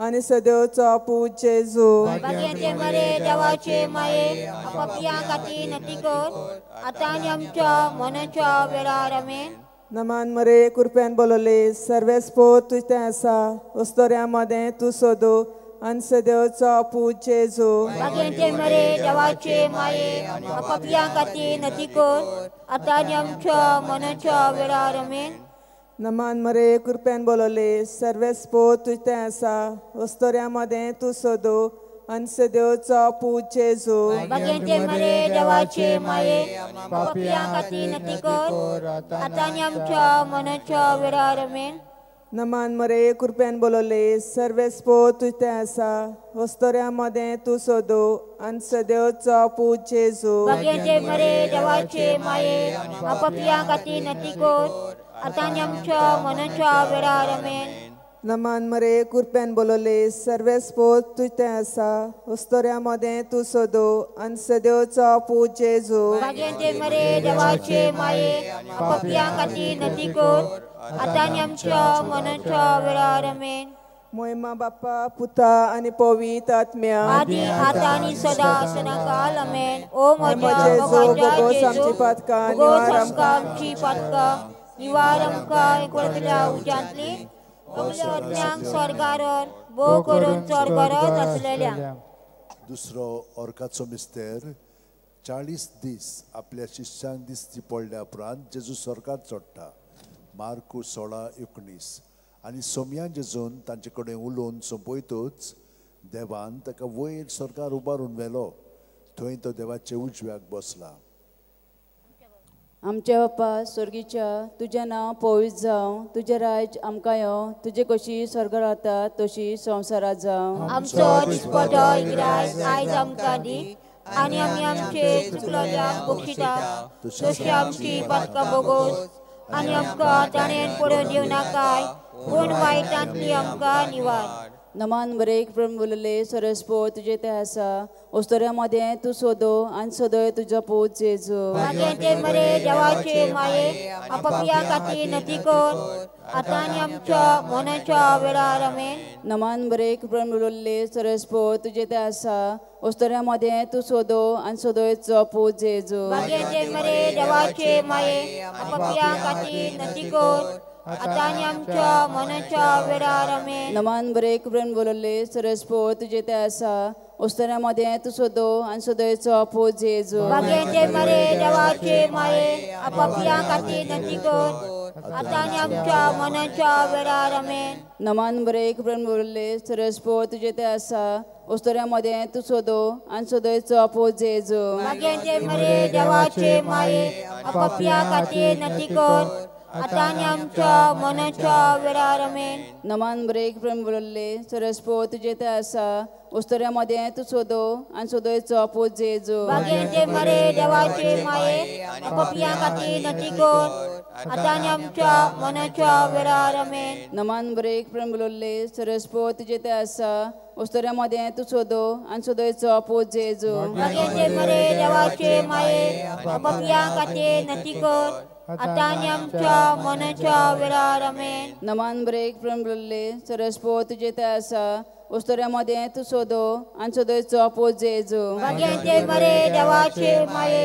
आनी सदेवचो पूत जेजू. भाग्याचे मरे देवाचे माये, आपापल्या खातीर नक्की कर, आतां आनी आमच्या मनाच्या वेळार. आमेन. नमान मरे कृपेन बोलवले, सर्वेस्पोर तुजें आसा, अस्तोऱ्या मदें तूं सदो आनी सदेवचो पूत जेजू. भाग्याचे मरे देवाचे माये, आपापल्या खातीर नक्की कर, आतां आनी आमच्या मनाच्या वेळार. आमेन. नमान मरे कृपेन बोलवले, सर्वेस्पोर तुजें आसा, अस्तोऱ्या मदें तूं सदो आनी सदेवचो पूत जेजू. भाग्याचे मरे देवाचे माये, आपापल्या खातीर नक्की कर, आतां आनी आमच्या मनाच्या वेळार. आमेन. नमान मरे कृपेन बोलवले, सर्वेस्पोर तुजें आसा, अस्तोऱ्या मदें तूं सदो आनी सदेवचो पूत जेजू. भाग्याचे मरे देवाचे माये, आपापल्या खातीर नक्की कर, आतां आनी आमच्या मनाच्या वेळार. आमेन. नमान मरे कृपेन बोलवले, सर्वेस्पोर तुजें आसा, अस्तोऱ्या मदें तूं सदो आनी सदेवचो पूत जेजू. भाग्याचे मरे देवाचे माये, आपापल्या खातीर नक्की कर, आतां आनी आमच्या मनाच्या वेळार. आमेन. मोहिमा बाप्पा पुता आनी पवित्र आत्म्या, आदी आतां आनी सदा सदांकाल. आमेन. ओ म्हज्या जेजू, आमची पातकां निवार आमची पातकां निवार आमकां एकवटल्या उज्यांतली सगल्या आत्म्यांक स्वर्गार भोव करून चड गरज आसलेल्या. दुसरो ओरकाचो मिस्तेर. 40 दीस आपल्या शिष्यांक दिसती पडल्या उपरांत जेजू स्वर्गार चडटा. मार्कू 16:19. आनी सोमया जेजून तांचे कडेन उलोवन सोंपयतूच देवान ताका वयर स्वर्गार उबारून व्हेलो, थंय तो देवाचे उजव्याक बसला. आमच्या बापा स्वर्गीच्या, तुजें नांव पवित्र जावं, तुजें राज्य आमकां येवं, तुजें कशी स्वर्गार जाता तशी संवसारांत जावं. आमचो दिसपटो गिरायक आयज आमकां दी आनी आमी आमचे चुकलेल्यांक बक्षिता तशी आमची पातकां बोगोस आनी आमकां ताणें पडून दिवं नाकाय, पूण वायटांतली आमकां निवार. नमान बरेक प्रेम बोलले, सरस्पोर तुजें तें आसा, अस्तोऱ्या मदें तूं सदो आनी सदय तुजो पूत जेजू. भाग्याचे मरे देवाचे माये, आपापल्या खातीर नक्की कर, आतां आनी आमच्या मनाच्या वेळार. आमेन. नमान बरेक प्रेम बोलले, सरस्पोर तुजें तें आसा, अस्तोऱ्या मदें तूं सदो आनी सदय तुजो पूत जेजू. भाग्याचे मरे देवाचे माये, आपापल्या खातीर नक्की कर, आतां आनी आमच्या मनाच्या वेळार. आमेन. नमान बरेक प्रेम बोलले, सरस्पोर तुजें तें आसा, अस्तोऱ्या मदें तूं सदो आनी सदयचो पूत जेजू. भाग्याचे मरे देवाचे माये, आपापल्या खातीर नक्की कर, आतां आनी आमच्या मनाच्या वेळार आमेन. नमान बरे कृपेन भरिल्ले सरस्पत तुजें ते आसा उस्तोऱ्या मदें तूं सोदो आनी सोदयचो आपो जेजू. भाग्यांचे मरे देवाचे माये पापया खातीर नती कर आतां आनी आमच्या मनाच्या वेळार आमेन. नमान बरे कृपेन भरिल्ले सरस्पत तुजें ते आसा उस्तोऱ्या मदें तूं सोदो आनी सोदयचो आपो जेजू. भाग्यांचे मरे देवाचे माये पापया खातीर नती कर आतां आनी आमच्या मनाच्या वेळार आमेन. नमान बरे कृपेन भरिल्ले सरस्पत तुजें ते आसा उस्तोऱ्या मदें तूं सोदो आनी सोदयचो आपो जेजू. भाग्यांचे मरे देवाचे माये पापया खातीर नती कर आतां आनी आमच्या मनाच्या वेळार आमेन. नमान बरे कृपेन भरिल्ले सरस्पत तुजें ते आसा उस्तोऱ्या मदें तूं सोदो आनी सोदयचो आपो जेजू. भाग्यांचे मरे देवाचे माये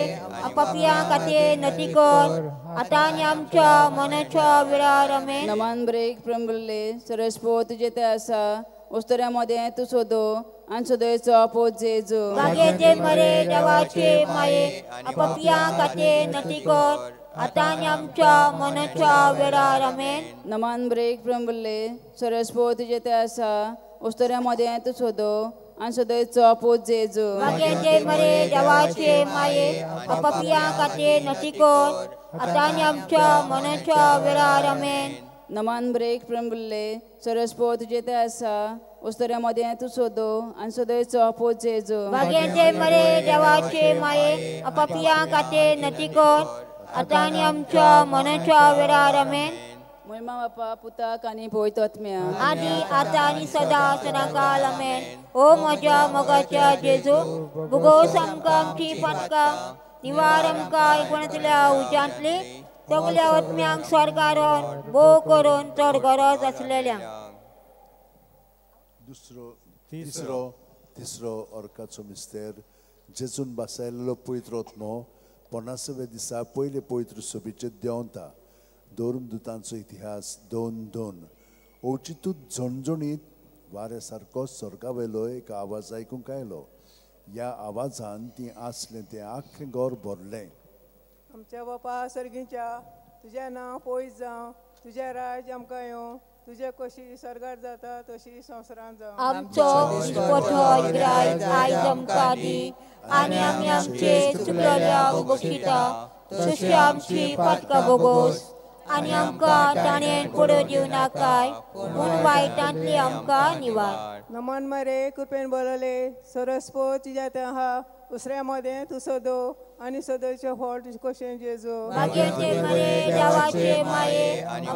पापया खातीर नती कर आतां आनी आमच्या मनाच्या वेळार आमेन. नमान बरे कृपेन भरिल्ले सरस्पत तुजें ते आसा उस्तोऱ्या मदें तूं सोदो आनी सोदयचो आपो जेजू. भाग्यांचे मरे देवाचे माये पापया खातीर नती कर आतां आनी आमच्या मनाच्या वेळार आमेन. नमान बरे कृपेन भरिल्ले सरस्पत तुजें ते आसा उस्तोऱ्या मदें तूं सोदो आनी सोदयचो आपो जेजू. भाग्यांचे मरे देवाचे माये पापया खातीर नती कर आतां आनी आमच्या मनाच्या वेळार आमेन. नमान बरे कृपेन भरिल्ले सरस्पत तुजें ते आसा उस्तोऱ्या मदें तूं सोदो आनी सोदयचो आपो जेजू. भाग्यांचे मरे देवाचे माये पापया खातीर नती कर आतां आनी आमच्या मनाच्या वेळार आमेन. महिमा बापा पुताक आनी पवित्र आत्म्या आदी आतां आनी सदां सदांकाल आमेन. ओ म्हज्या मोगाच्या जेजू भुगोस आमकां आमची पातकां निवार आमकां एकवणांतल्या उज्यांतली सगल्या आत्म्यांक स्वर्गार भोव करून चड गरज आसलेल्या. दुसरो तिसरो अर्काचो मिस्तेर जेजून बसायलेलो पवित्र आत्मो 50व्या दिसा पयले पवित्र सभेचेर देंवता. धर्मदूतांचो इतिहास 2:2. अवचितूच झणझणीत वाऱ्या सारको स्वर्गावेलो एक आवाज आयकूंक आयलो. ह्या आवाजान ती आसलें तें आख्खें घर भरलें. आमच्या बापा सर्गीच्या तुजें नांव पयस जावं, तुजें राज आमकां येवं, तुजें कशी स्वर्गार जाता तशी संवसारांत जावं. आमचो दिसपट्टो ग्रायज आयज आमकां दी आनी आमी आमचे चुकलेल्यांक बक्षिता तशी आमची पातकां भोगोस आनी आमकां ताणें पडूं दिवं नाकाय पूण वायटांतली आमकां निवार. नमन मरे कृपेन भरले सरस्पत तुज्या ते आहा दुसऱ्या मदें तूं सोदो आनी सदयचें फळ तुजें कशें जेजू. भाग्यांचे मरे देवाचे माये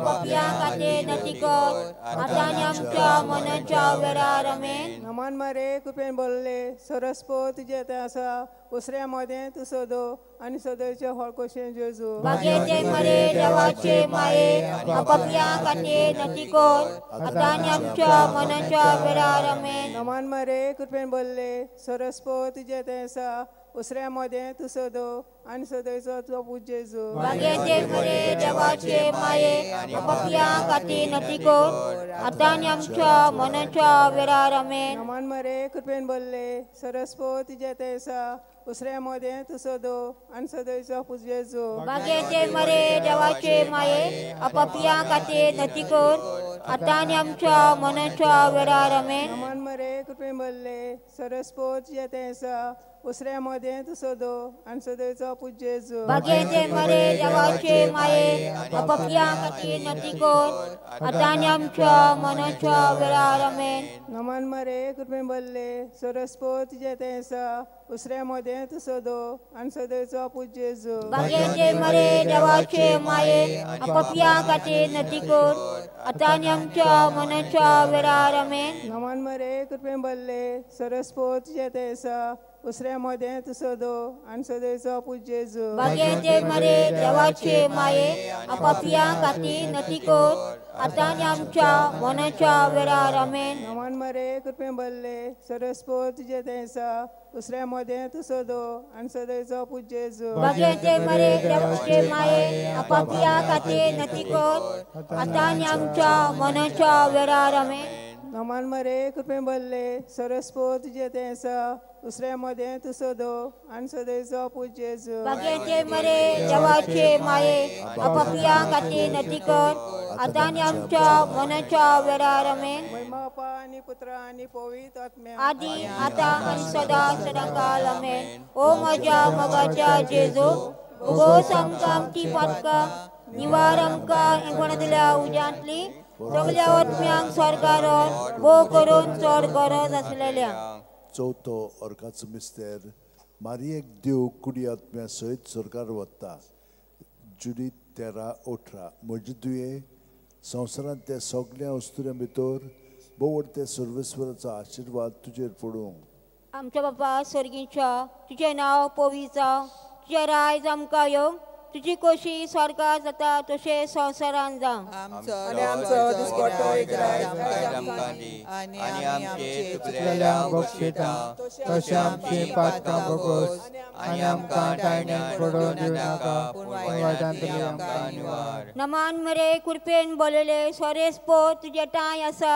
पापया खातीर नती कर आतां आनी आमच्या मनाच्या वेळार आमेन. नमन मरे कृपेन भरले सरस्पत तुजें ते आसा दुसऱ्या मदें तूं सोदो आनी सदयचें फळ कशें जेजू. भाग्यांचे मरे देवाचे माये पापया खातीर नती कर आतां आनी आमच्या मनाच्या वेळार आमेन. नमन मरे कृपेन भरले सरस्पत तुजें ते आसा दुसऱ्या मदें तूं सोदो आनी सदयचो तुजो पूत जेजू. भाग्यांचे मरे देवाचे माये पापया खातीर नती कर आतां आनी आमच्या मनाच्या वेळार आमेन. नमन मरे कृपेन भरले सरस्पत तुजें ते आसा दुसऱ्या मदें तूं सोदो आनी सदयचो पूत जेजू. भाग्यांचे मरे देवाचे माये पापया खातीर नती कर आतां आनी आमच्या मनाच्या वेळार आमेन. नमन मरे कृपेन भरले सरस्पत तुजें ते आसा दुसऱ्या मदें तूं सोदो आनी सदयचो पूत जेजू. भाग्यांचे मरे देवाचे माये पापया खातीर नती कर आतां आनी आमच्या मनाच्या वेळार आमेन. नमन मरे कृपेन भरले सरस्पत तुजें ते आसा दुसऱ्या मदें तूं सोदो आनी सदयचो पूत जेजू. भाग्यांचे मरे देवाचे माये पापया खातीर नती कर आतां आनी आमच्या मनाच्या वेळार आमेन. नमन मरे कृपेन भरले सरस्पत तुजें ते आसा दुसऱ्या मदें तूं सोदो आनी सदयचो पूत जेजू. भाग्यांचे मरे देवाचे माये पापया खातीर नती कर आतां आनी आमच्या मनाच्या वेळार आमेन. नमन मरे कृपेन भरले सरस्पत तुजें ते आसा दुसऱ्या मदें तूं सोदो आनी सदयचो पूत जेजू. भाग्यांचे मरे देवाचे माये पापया खातीर नती कर आतां आनी आमच्या मनाच्या वेळार आमेन. नमन मरे कृपेन भरले सरस्पत तुजें ते आसा दुसऱ्या मदें तूं सदो आनी सदैचो पूत जेजू. भाग्याचे मरे देवाचे माये आपापल्या खातीर नती कर आतां आनी आमच्या मनाच्या वेळार. आमेन. महिमा बापा आनी पुत्रा आनी पवित्र आत्म्या आदी आतां आनी सदां सदांकाळ. आमेन. ओ म्हज्या मोगाच्या जेजू, उगोस आमकां आमची पातकां, निवार आमकां एकवणांतल्या उज्यांतली सगल्या आत्म्यांक स्वर्गार भोव करून चड गरज आसलेल्या. चवथो अर्काचो मिस्तेर मारियेक देव कुडी आत्म्या सयत स्वर्गार वता. जुडीत 13:18. म्हजे दुये संवसारांतल्या सगल्या वस्तुऱ्यां भितर भोव ते सर्वेस्वराचो आशिर्वाद तुजेर पडूं. आमच्या बापा स्वर्गीच्या, तुजें नांव पवित्र जावं, तुजें रायज आमकां येवं, तुजी कोशी स्वर्गार जाता तशें संवसारान जावं. आनी आमचो दिसपट्टो इग्रायज आयज आमकां दी आनी आमचे चुकलेल्यांक बक्षिता तशें आमची पातकां भोगोस आनी आमकां ताळण्यान पडोवन दिवनाका, पूण वायटांतली आमकां निवार. नमान मरे कृपेन बोलले सोरेस पो तुजे ठांय आसा,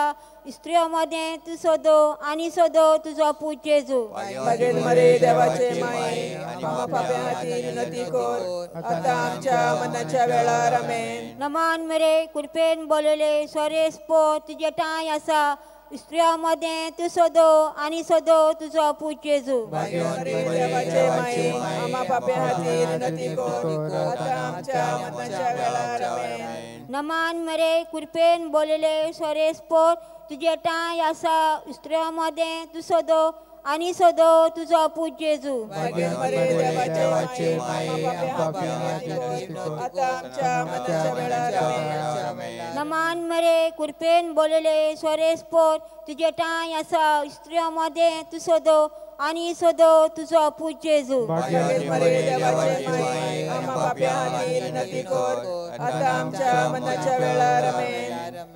स्त्रियो मदें तूं सदो आनी सदो तुजो पूत जेजू. भागेन मरे देवाचे माये आमकां पाप्यां खातीर विनंती कर आतां आमच्या मनाच्या वेळार. आमेन. नमान मरे कृपेन बोलले सोरेस पो तुजे ठांय आसा, स्त्रियो मदें तूं सदो आनी सदो तुजो पूत जेजू. भागेन मरे देवाचे माये आमकां पाप्यां खातीर विनंती कर आतां आमच्या मनाच्या वेळार. आमेन. नमान मरे कृपेन बोलले सोरेस पो तुजे ठांय आसा, स्त्रियो मदें तूं सदो आनी सदो तुजो पूत जेजू. भागेन मरे देवाचे माये आमकां पाप्यां खातीर विनंती कर आतां आमच्या मनाच्या वेळार. आमेन. नमान मरे कृपेन बोलले सोरेस पोर तुजे ठांय आसा, स्त्रियो मदें तूं सदो आनी सदो तुजो पूत जेजू. भागेन मरे देवाचे माये आमकां पाप्यां खातीर विनंती कर आतां आमच्या मनाच्या वेळार. आमेन.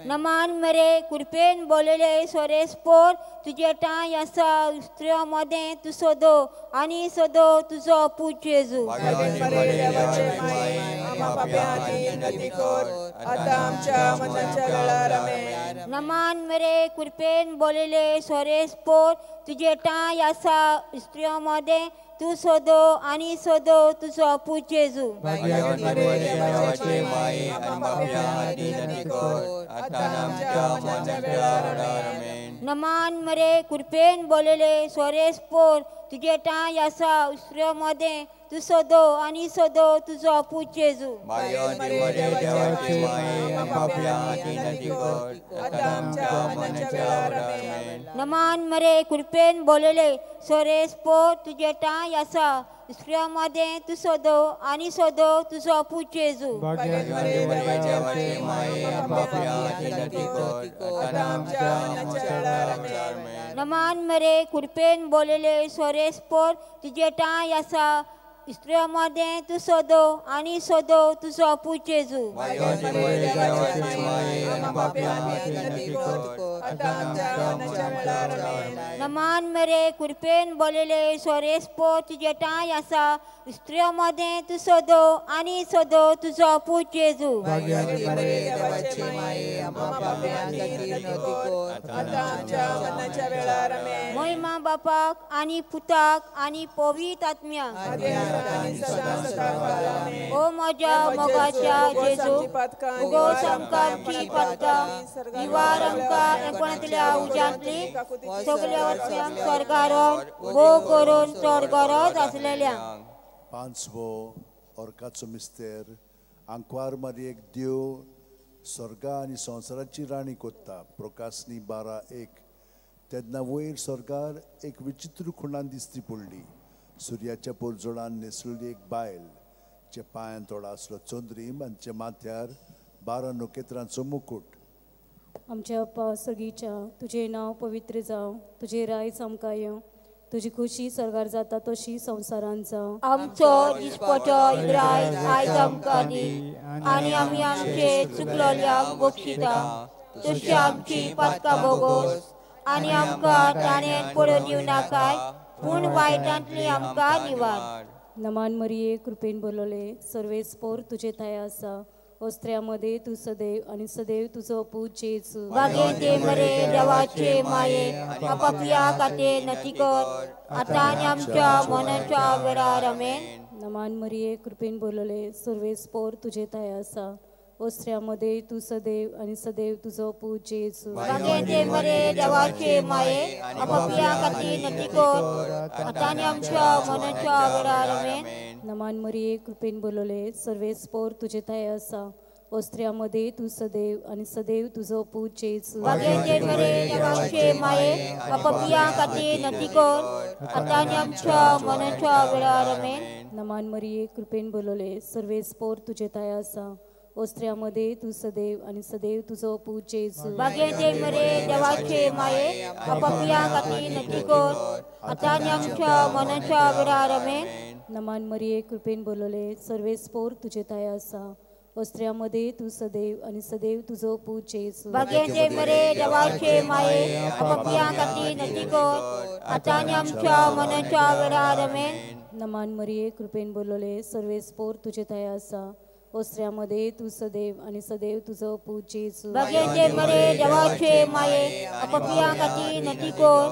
नमान मरे कृपेन बोलले सोरेस पोर तुजे ठांय आसा, स्त्रियो मदें तूं सदो आनी सदो तुजो पूत जेजू. भागेन मरे देवाचे माये आमकां पाप्यां खातीर विनंती कर आतां आमच्या मनाच्या वेळार. आमेन. नमान मरे कृपेन बोलले सोरेस पोर तुजे ठांय आसा, स्त्रियो मदें तूं सदो आनी सदो तुजो पूत जेजू. भाग्यवंती मरे देवाचे माये आनी पाप्यां खातीर विनंती कर आतां आमच्या मरणाच्या वेळार. आमेन. नमान मरे कृपेन बोलले सोरेस पोर तुजे ठांय आसा, स्त्रियो मदें तूं सदो आनी सदो तुजो पूत जेजू. भाग्यवंती मरे देवाचे माये आनी पाप्यां खातीर विनंती कर आतां आमच्या मरणाच्या वेळार. आमेन. नमान मरे कृपेन बोलले सोरेस पोर तुजे ठांय आसा, स्त्रियो मदें तूं सदो आनी सदो तुजो पूत जेजू. भाग्यवंती मरे देवाचे माये आनी पाप्यां खातीर विनंती कर आतां आमच्या मरणाच्या वेळार. आमेन. नमान मरे कृपेन बोलले सोरेस पोर तुजे ठांय आसा, स्त्रियो मदें तूं सदो आनी सदो तुजो पूत जेजू. भाग्यवंती मरे देवाचे माये आनी पाप्यां खातीर विनंती कर आतां आमच्या मरणाच्या वेळार. आमेन. नमान मरे कृपेन बोलले सोरेस पोर तुजे ठांय आसा, स्त्रियो मदें तूं सदो आनी सदो तुजो पूत जेजू. भाग्यवंती मरे देवाचे माये आमकां पाप्यां खातीर विनंती कर आतां आमच्या मरणाच्या वेळार. आमेन. महिमा बापाक आनी पुताक आनी पवित्र आत्म्याक. ओ म्हज्या मोगाच्या जेजू, उगोस आमकां आमची पातकां, निवार आमकां एकवणांतल्या उज्यांतली सगल्या आत्म्यांक स्वर्गार भोव करून चड गरज आसलेल्या. पांचवो अर्काचो मिस्तेर आंकवार मारयेक देव स्वर्गा आनी संवसाराची राणी कोत्ता. प्रकाशनी 12:1. तेन्ना वयर स्वर्गार एक विचित्र खुणान दिसती पडली. सुर्याच्या पोरजोडान न्हेसलेली एक बायल, जे पांयान थोडो आसलो चंद्रीम आनी जे माथ्यार 12 नखेत्रांचो मुकूट. आमच्या बापा सर्गीच्या, तुजें नांव पवित्र जावं, तुजें रायज आमकां येवं, तुजी खुशी स्वर्गार जाता तशी संवसारान जावं. आमचो दिसपटो इग्रायज आयज आमकां दी आनी आमी आमचे चुकलोल्यांक बक्षिता तशी आमची पातकां भोगोस आनी आमकां ताणें पडोवन दिवं नाकाय, पूण वायटांतली आमकां निवार. नमान मरिये कृपेन बोलले सर्वेस्पोर तुजे थाय आसा, ओस्त्र्यामध्ये तू सदैव आणि सदैव तुझो पूत जेजू. भाग्यवंती मरे देवाचे माये, आपापल्या खातीर नती कर, आतां आनी आमच्या मरणाच्या वेळार. आमेन. नमान मरिये, कृपेन बोलले, सर्वेस पोर तुझे ठांय आसा. ओस्त्र्यामध्ये तू सदैव आणि सदैव तुझो पूत जेजू. भाग्यवंती मरे देवाचे माये, आपापल्या खातीर नती कर, आतां आनी आमच्या मरणाच्या वेळार. आमेन. नमान मरिये, कृपेन बोलले, सर्वेस पोर तुझे ठांय आसा. ओस्त्र्यामध्ये तू सदैव आणि सदैव तुझो पूत जेजू. भाग्यवंती मरे देवाचे माये, आपापल्या खातीर नती कर, आतां आनी आमच्या मरणाच्या वेळार. आमेन. नमान मरिये, कृपेन बोलले, सर्वेस पोर तुझे ठांय आसा. ओस्त्र्यामध्ये तू सदैव आणि सदैव तुझो पूत जेजू. भाग्यवंती मरे देवाचे माये, आपापल्या खातीर नती कर, आतां आनी आमच्या मरणाच्या वेळार. आमेन. नमान मरिये, कृपेन बोलले, सर्वेस पोर तुझे ठांय आसा. ओस्त्र्यामध्ये तू सदैव आणि सदैव तुझो पूत जेजू. भाग्यवंती मरे देवाचे माये, आपापल्या खातीर नती कर, आतां आनी आमच्या मरणाच्या वेळार. आमेन. नमान मरिये, कृपेन बोलले, सर्वेस पोर तुझे ठांय आसा. ओस्त्र्यामध्ये तू सदैव आणि सदैव तुझो पूत जेजू. भाग्यवंती मरे देवाचे माये, आपापल्या खातीर नती कर,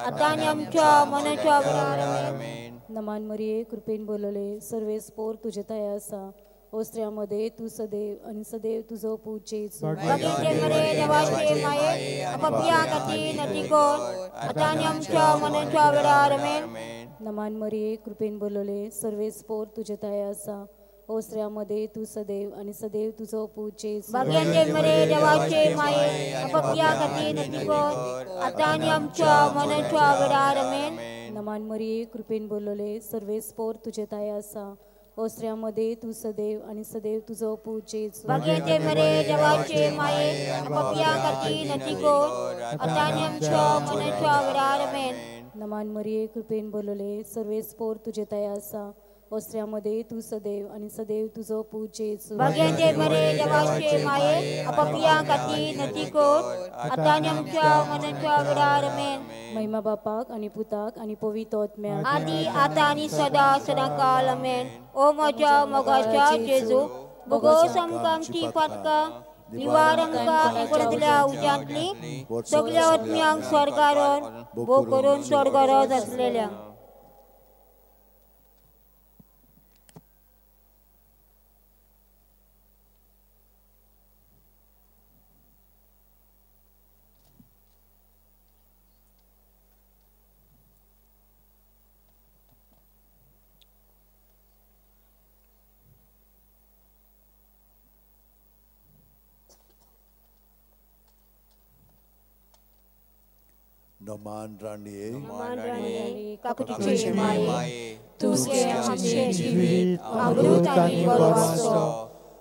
आतां आनी आमच्या मरणाच्या वेळार. आमेन. नमान मरिये, कृपेन बोलले, सर्वेस पोर तुझे ठांय आसा. ओस्त्र्यामध्ये तू सदैव आणि सदैव तुझो पूत जेजू. भाग्यवंती मरे देवाचे माये, आपापल्या खातीर नती कर, आतां आनी आमच्या मरणाच्या वेळार. आमेन. नमान मरिये, कृपेन बोलले, सर्वेस पोर तुझे ठांय आसा. ओस्त्र्यामध्ये तू सदैव आणि सदैव तुझो पूत जेजू. भाग्यवंती मरे देवाचे माये, आपापल्या खातीर नती कर, आतां आनी आमच्या मरणाच्या वेळार. आमेन. नमान मरिये, कृपेन बोलले, सर्वेस पोर तुझे ठांय आसा. ओस्त्र्यामध्ये तू सदैव आणि सदैव तुझो पूत जेजू. भाग्यवंती मरे देवाचे माये, आपापल्या खातीर नती कर, आतां आनी आमच्या मरणाच्या वेळार. आमेन. नमान मरिये, कृपेन बोलले, सर्वेस पोर तुझे ठांय आसा. ओस्त्र्यामध्ये तू सदैव आणि सदैव तुझो पूत जेजू. भाग्यवंती मरे देवाचे माये, आपापल्या खातीर नती कर, आतां आनी आमच्या मरणाच्या वेळार. आमेन. महिमा बापाक आणि पुताक आणि पवित्र आत्म्याक, आदी आतां आनी सदा सदां काल. आमेन. ओ म्हज्या मोगाच्या जेजू, भोगोस आमकां आमची पातकां, निवार आमकां एकवटल्या उज्यांतली सगल्या आत्म्यांक स्वर्गार भोव करून चड गरज आसलेल्या. नमान राणये, काकुटीचे माये, तुझे आमचे जिवीत अमृत आनी बरवाचो,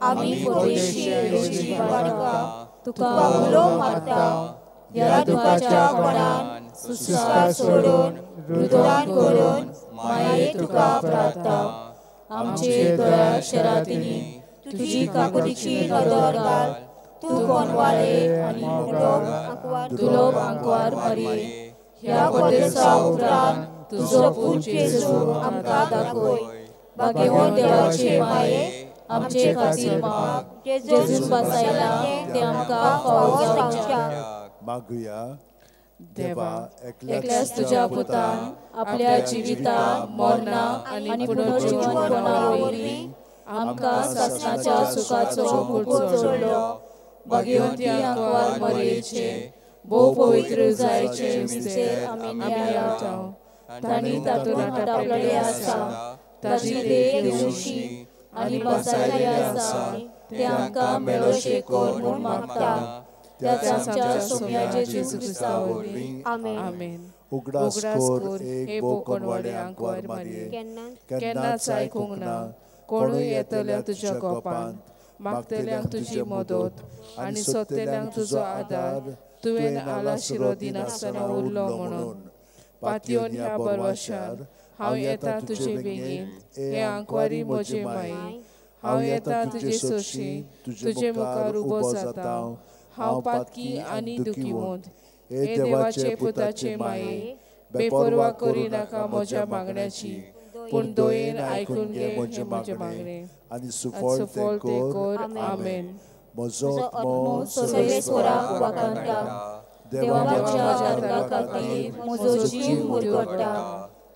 आमी परदेशी येवची वाडका तुका उलो मारता. ह्या दुखाच्या कोणान सुस्कार सोडून रुदन करून माये तुका प्रार्था. आमचे दया शरातींनी तुजी काकुटीची नदर घाल. तूं कोणवाळे आनी दुलोब आंकवार मरिये, ह्या परदेसा उपरांत तुजो पूत जेजू आमकां दाखय. भाग्यवंत देवाचे माये, आमचे खातीर माग. जेजून बसायला तें आमकां फावो जावच्याक. मागुया. देवा, एकल्याच तुज्या पुतान आपल्या जिविता, मरणा आनी पुनर्जिवनपणा वरवीं आमकां सासणाच्या सुखाचो मुकूट जोडलो. भाग्यवंती आंकवार मरियेचे भोव पवित्र जायचे मिस्तेर आमी न्यायाव. तांणी तातूंत आटापलेले आसा, ताजी देख घेवची आनी बसायले आसा, ते आमकां मेळोशे कर म्हूण मागता. त्याच आमच्या सोम्या जेजू क्रिस्ता वरवीं. आमेन. उगडास कर एक भोव कोणवाडे आंकवार मारये, केन्नाच आयकूंक ना कोणूय येतल्या तुज्या गोपान. मागतल्यांक तुजी मदत आनी सोदतल्यांक तुजो आदार तुवें आलाशिरो दिनासतना उरलो म्हणून. पातयेवन ह्या बरवाशार हांव येता तुजे बेगीन, हे आंकवारी म्हजे माई. हांव येता तुजे सोशी, तुजे मुखार उबो जाता. हांव पातकी आनी दुखीवंत. हे देवाचे पुताचे माये, बेपर्वा करिनाका म्हज्या मागण्याची, पूण दयेन आयकून घे म्हजें मागणें आनी सुफळ तें कर. आमेन. म्हजो आत्मो सर्वेस्पराक वाखाणता, देवा म्हज्या आदारा खातीर म्हजो जीव मुरगट्टा.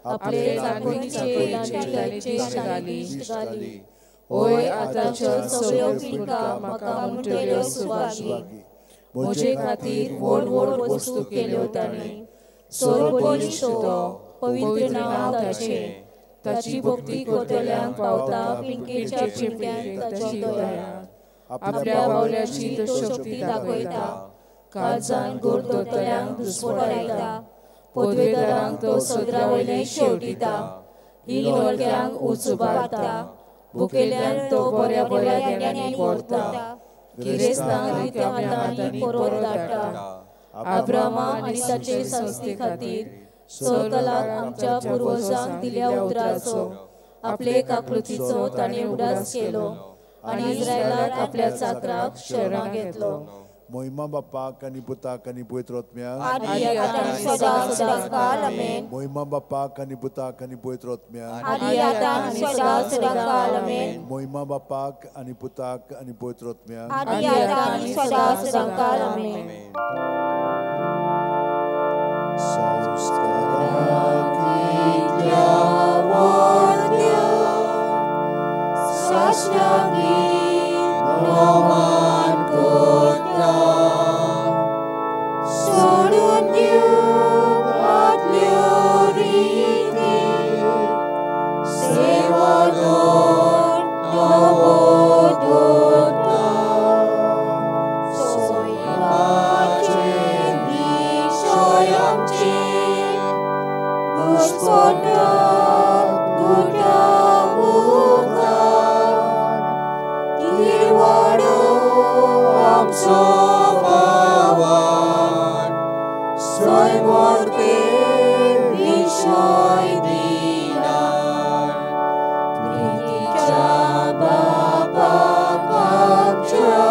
आपले चाकोरीचे दांड्याचे दिश्ट घाली. होय आतांच्यो सगळ्यो पिळग्यो म्हाका म्हणटल्यो सुभागी. म्हजे खातीर व्हड व्हड वस्तू केल्यो ताणें. सर्वबळिश्ट तो, पवित्र नांव ताचें. ताची भक्ती करतल्यांक पावता पिंकेच्या पिंक्यान ताची दया. आपल्या बावल्याची तो शक्ती दाखयता. काळजान गोड दवरतल्यांक दुस्पटायता. पदवेदारांक तो सदरा वयलें शेवटिता. हीन वळख्यांक उंच उबारता. भुकेल्यांक तो बऱ्या बऱ्या देण्यांनी व्हरता. गिरेस्तांक रित्या हातांनी परत धाडटा. आब्रामा आनी ताचे संस्थे खातीर सकलाक आमच्या पुर्वजांक दिल्या उतराचो आपले काकृतीचो ताणें उडास केलो आनी इस्रायलाक आपल्या चाकराक शरणां घेतलो. मोहिमा बापाक आनी पुताक आनी पवित्र आत्म्याक. आदी आतां आनी सदां सदां काल. आमेन. मोहिमा बापाक आनी पुताक आनी पवित्र आत्म्याक. आदी आतां आनी सदां सदां काल. आमेन. मोहिमा बापाक आनी पुताक आनी पवित्र आत्म्याक. आदी आतां आनी सदां सदां काल. आमेन. संस्काराकितल्या व्हडल्या साश्टांगी नमन करता. सोडून दिवं आदल्यो रिती, सेवा धर नवो दवरता. सैमाचे विशय आमचे घुस्पटात गुटा मुखार. तिरवाडो आमचो भावान, सैमोर्ते विशय दिनान. प्रितीच्या बापाक आमच्या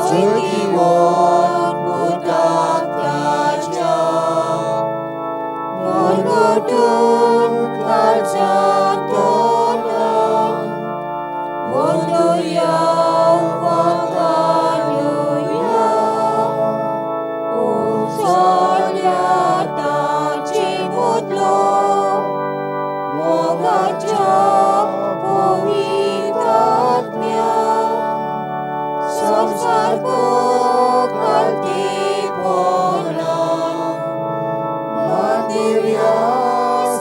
जैतिवंत पुताक ताच्या मुरगटून काळजांत दवरला. वंदुया वाखाणुया उजळ्या ताचे बदलो मोगाच्या पवित्र आत्म्या. संवसारको खालतीपणा मानदिवया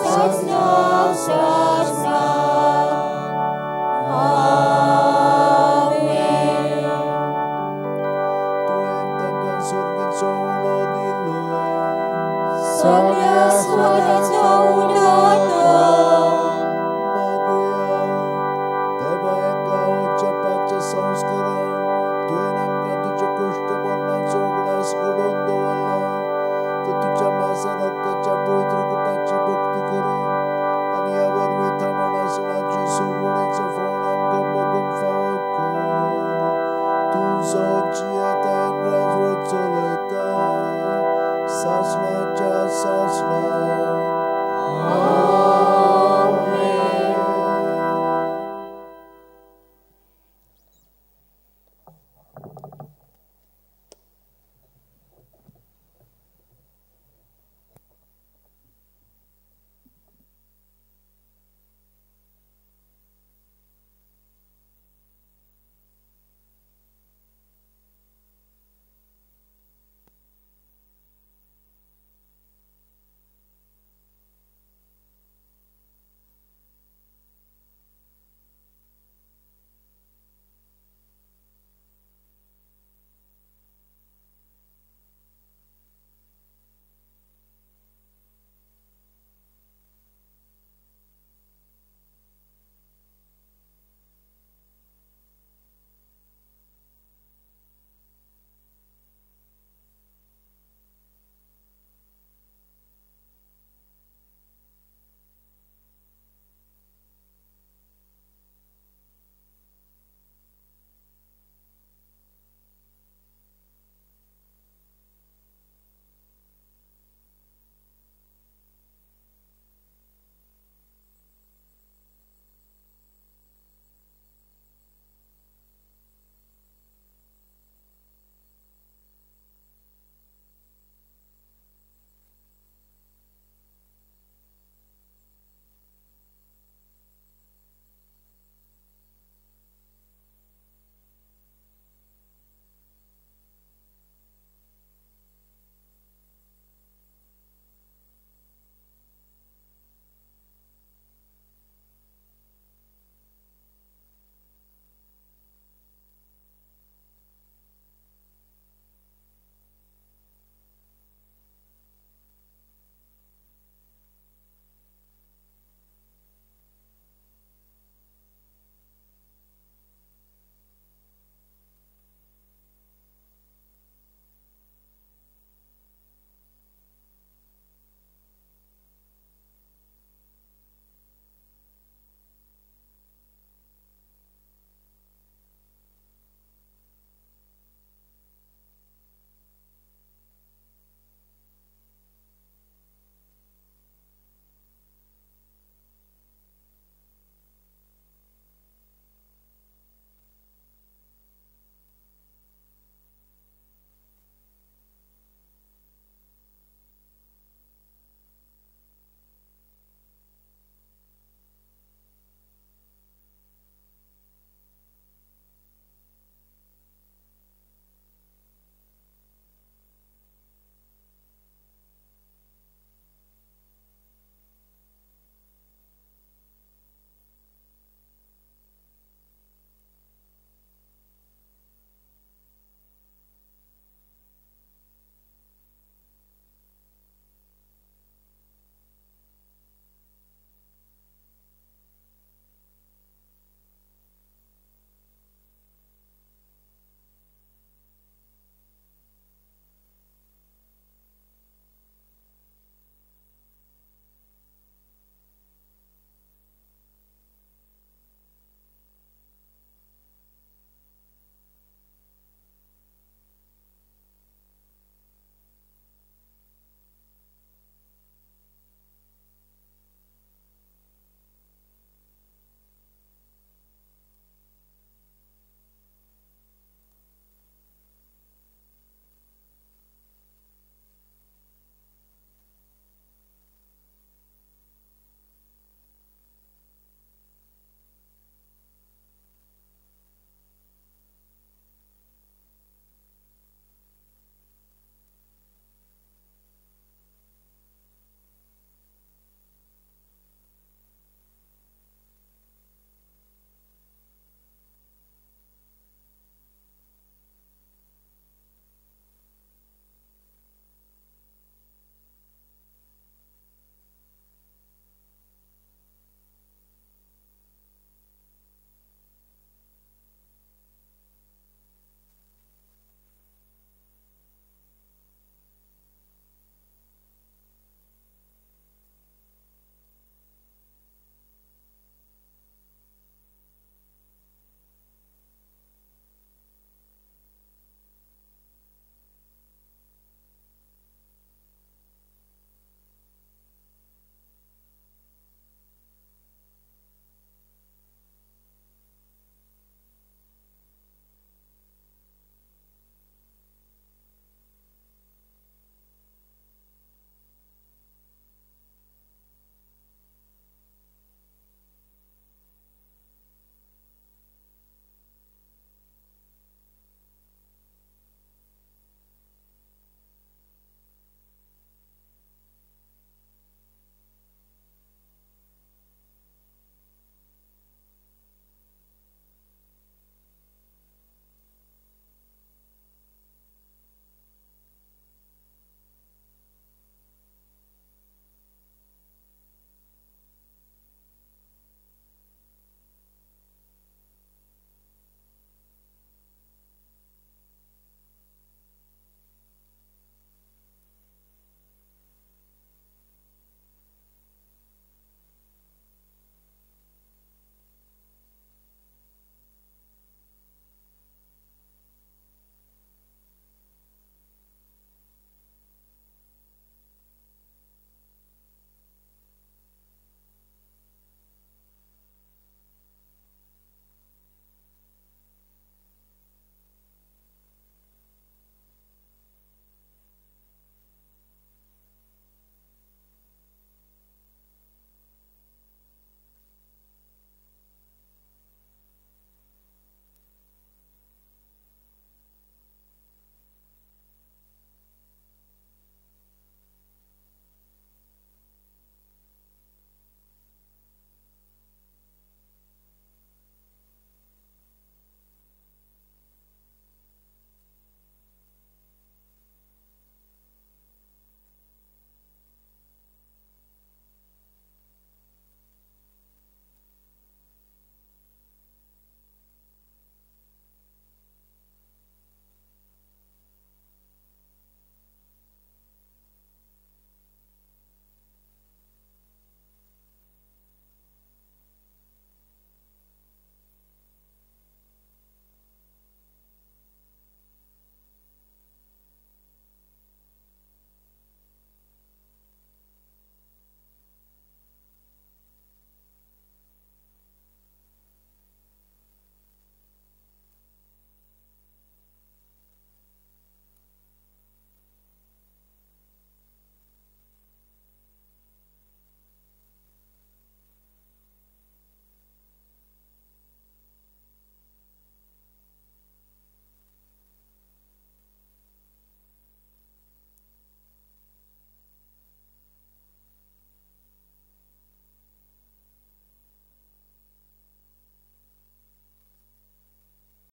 सासणा सासणा. आमेन. तुवें तांकां सर्गीचो उणो दिलो. सगळ्या स्वराचो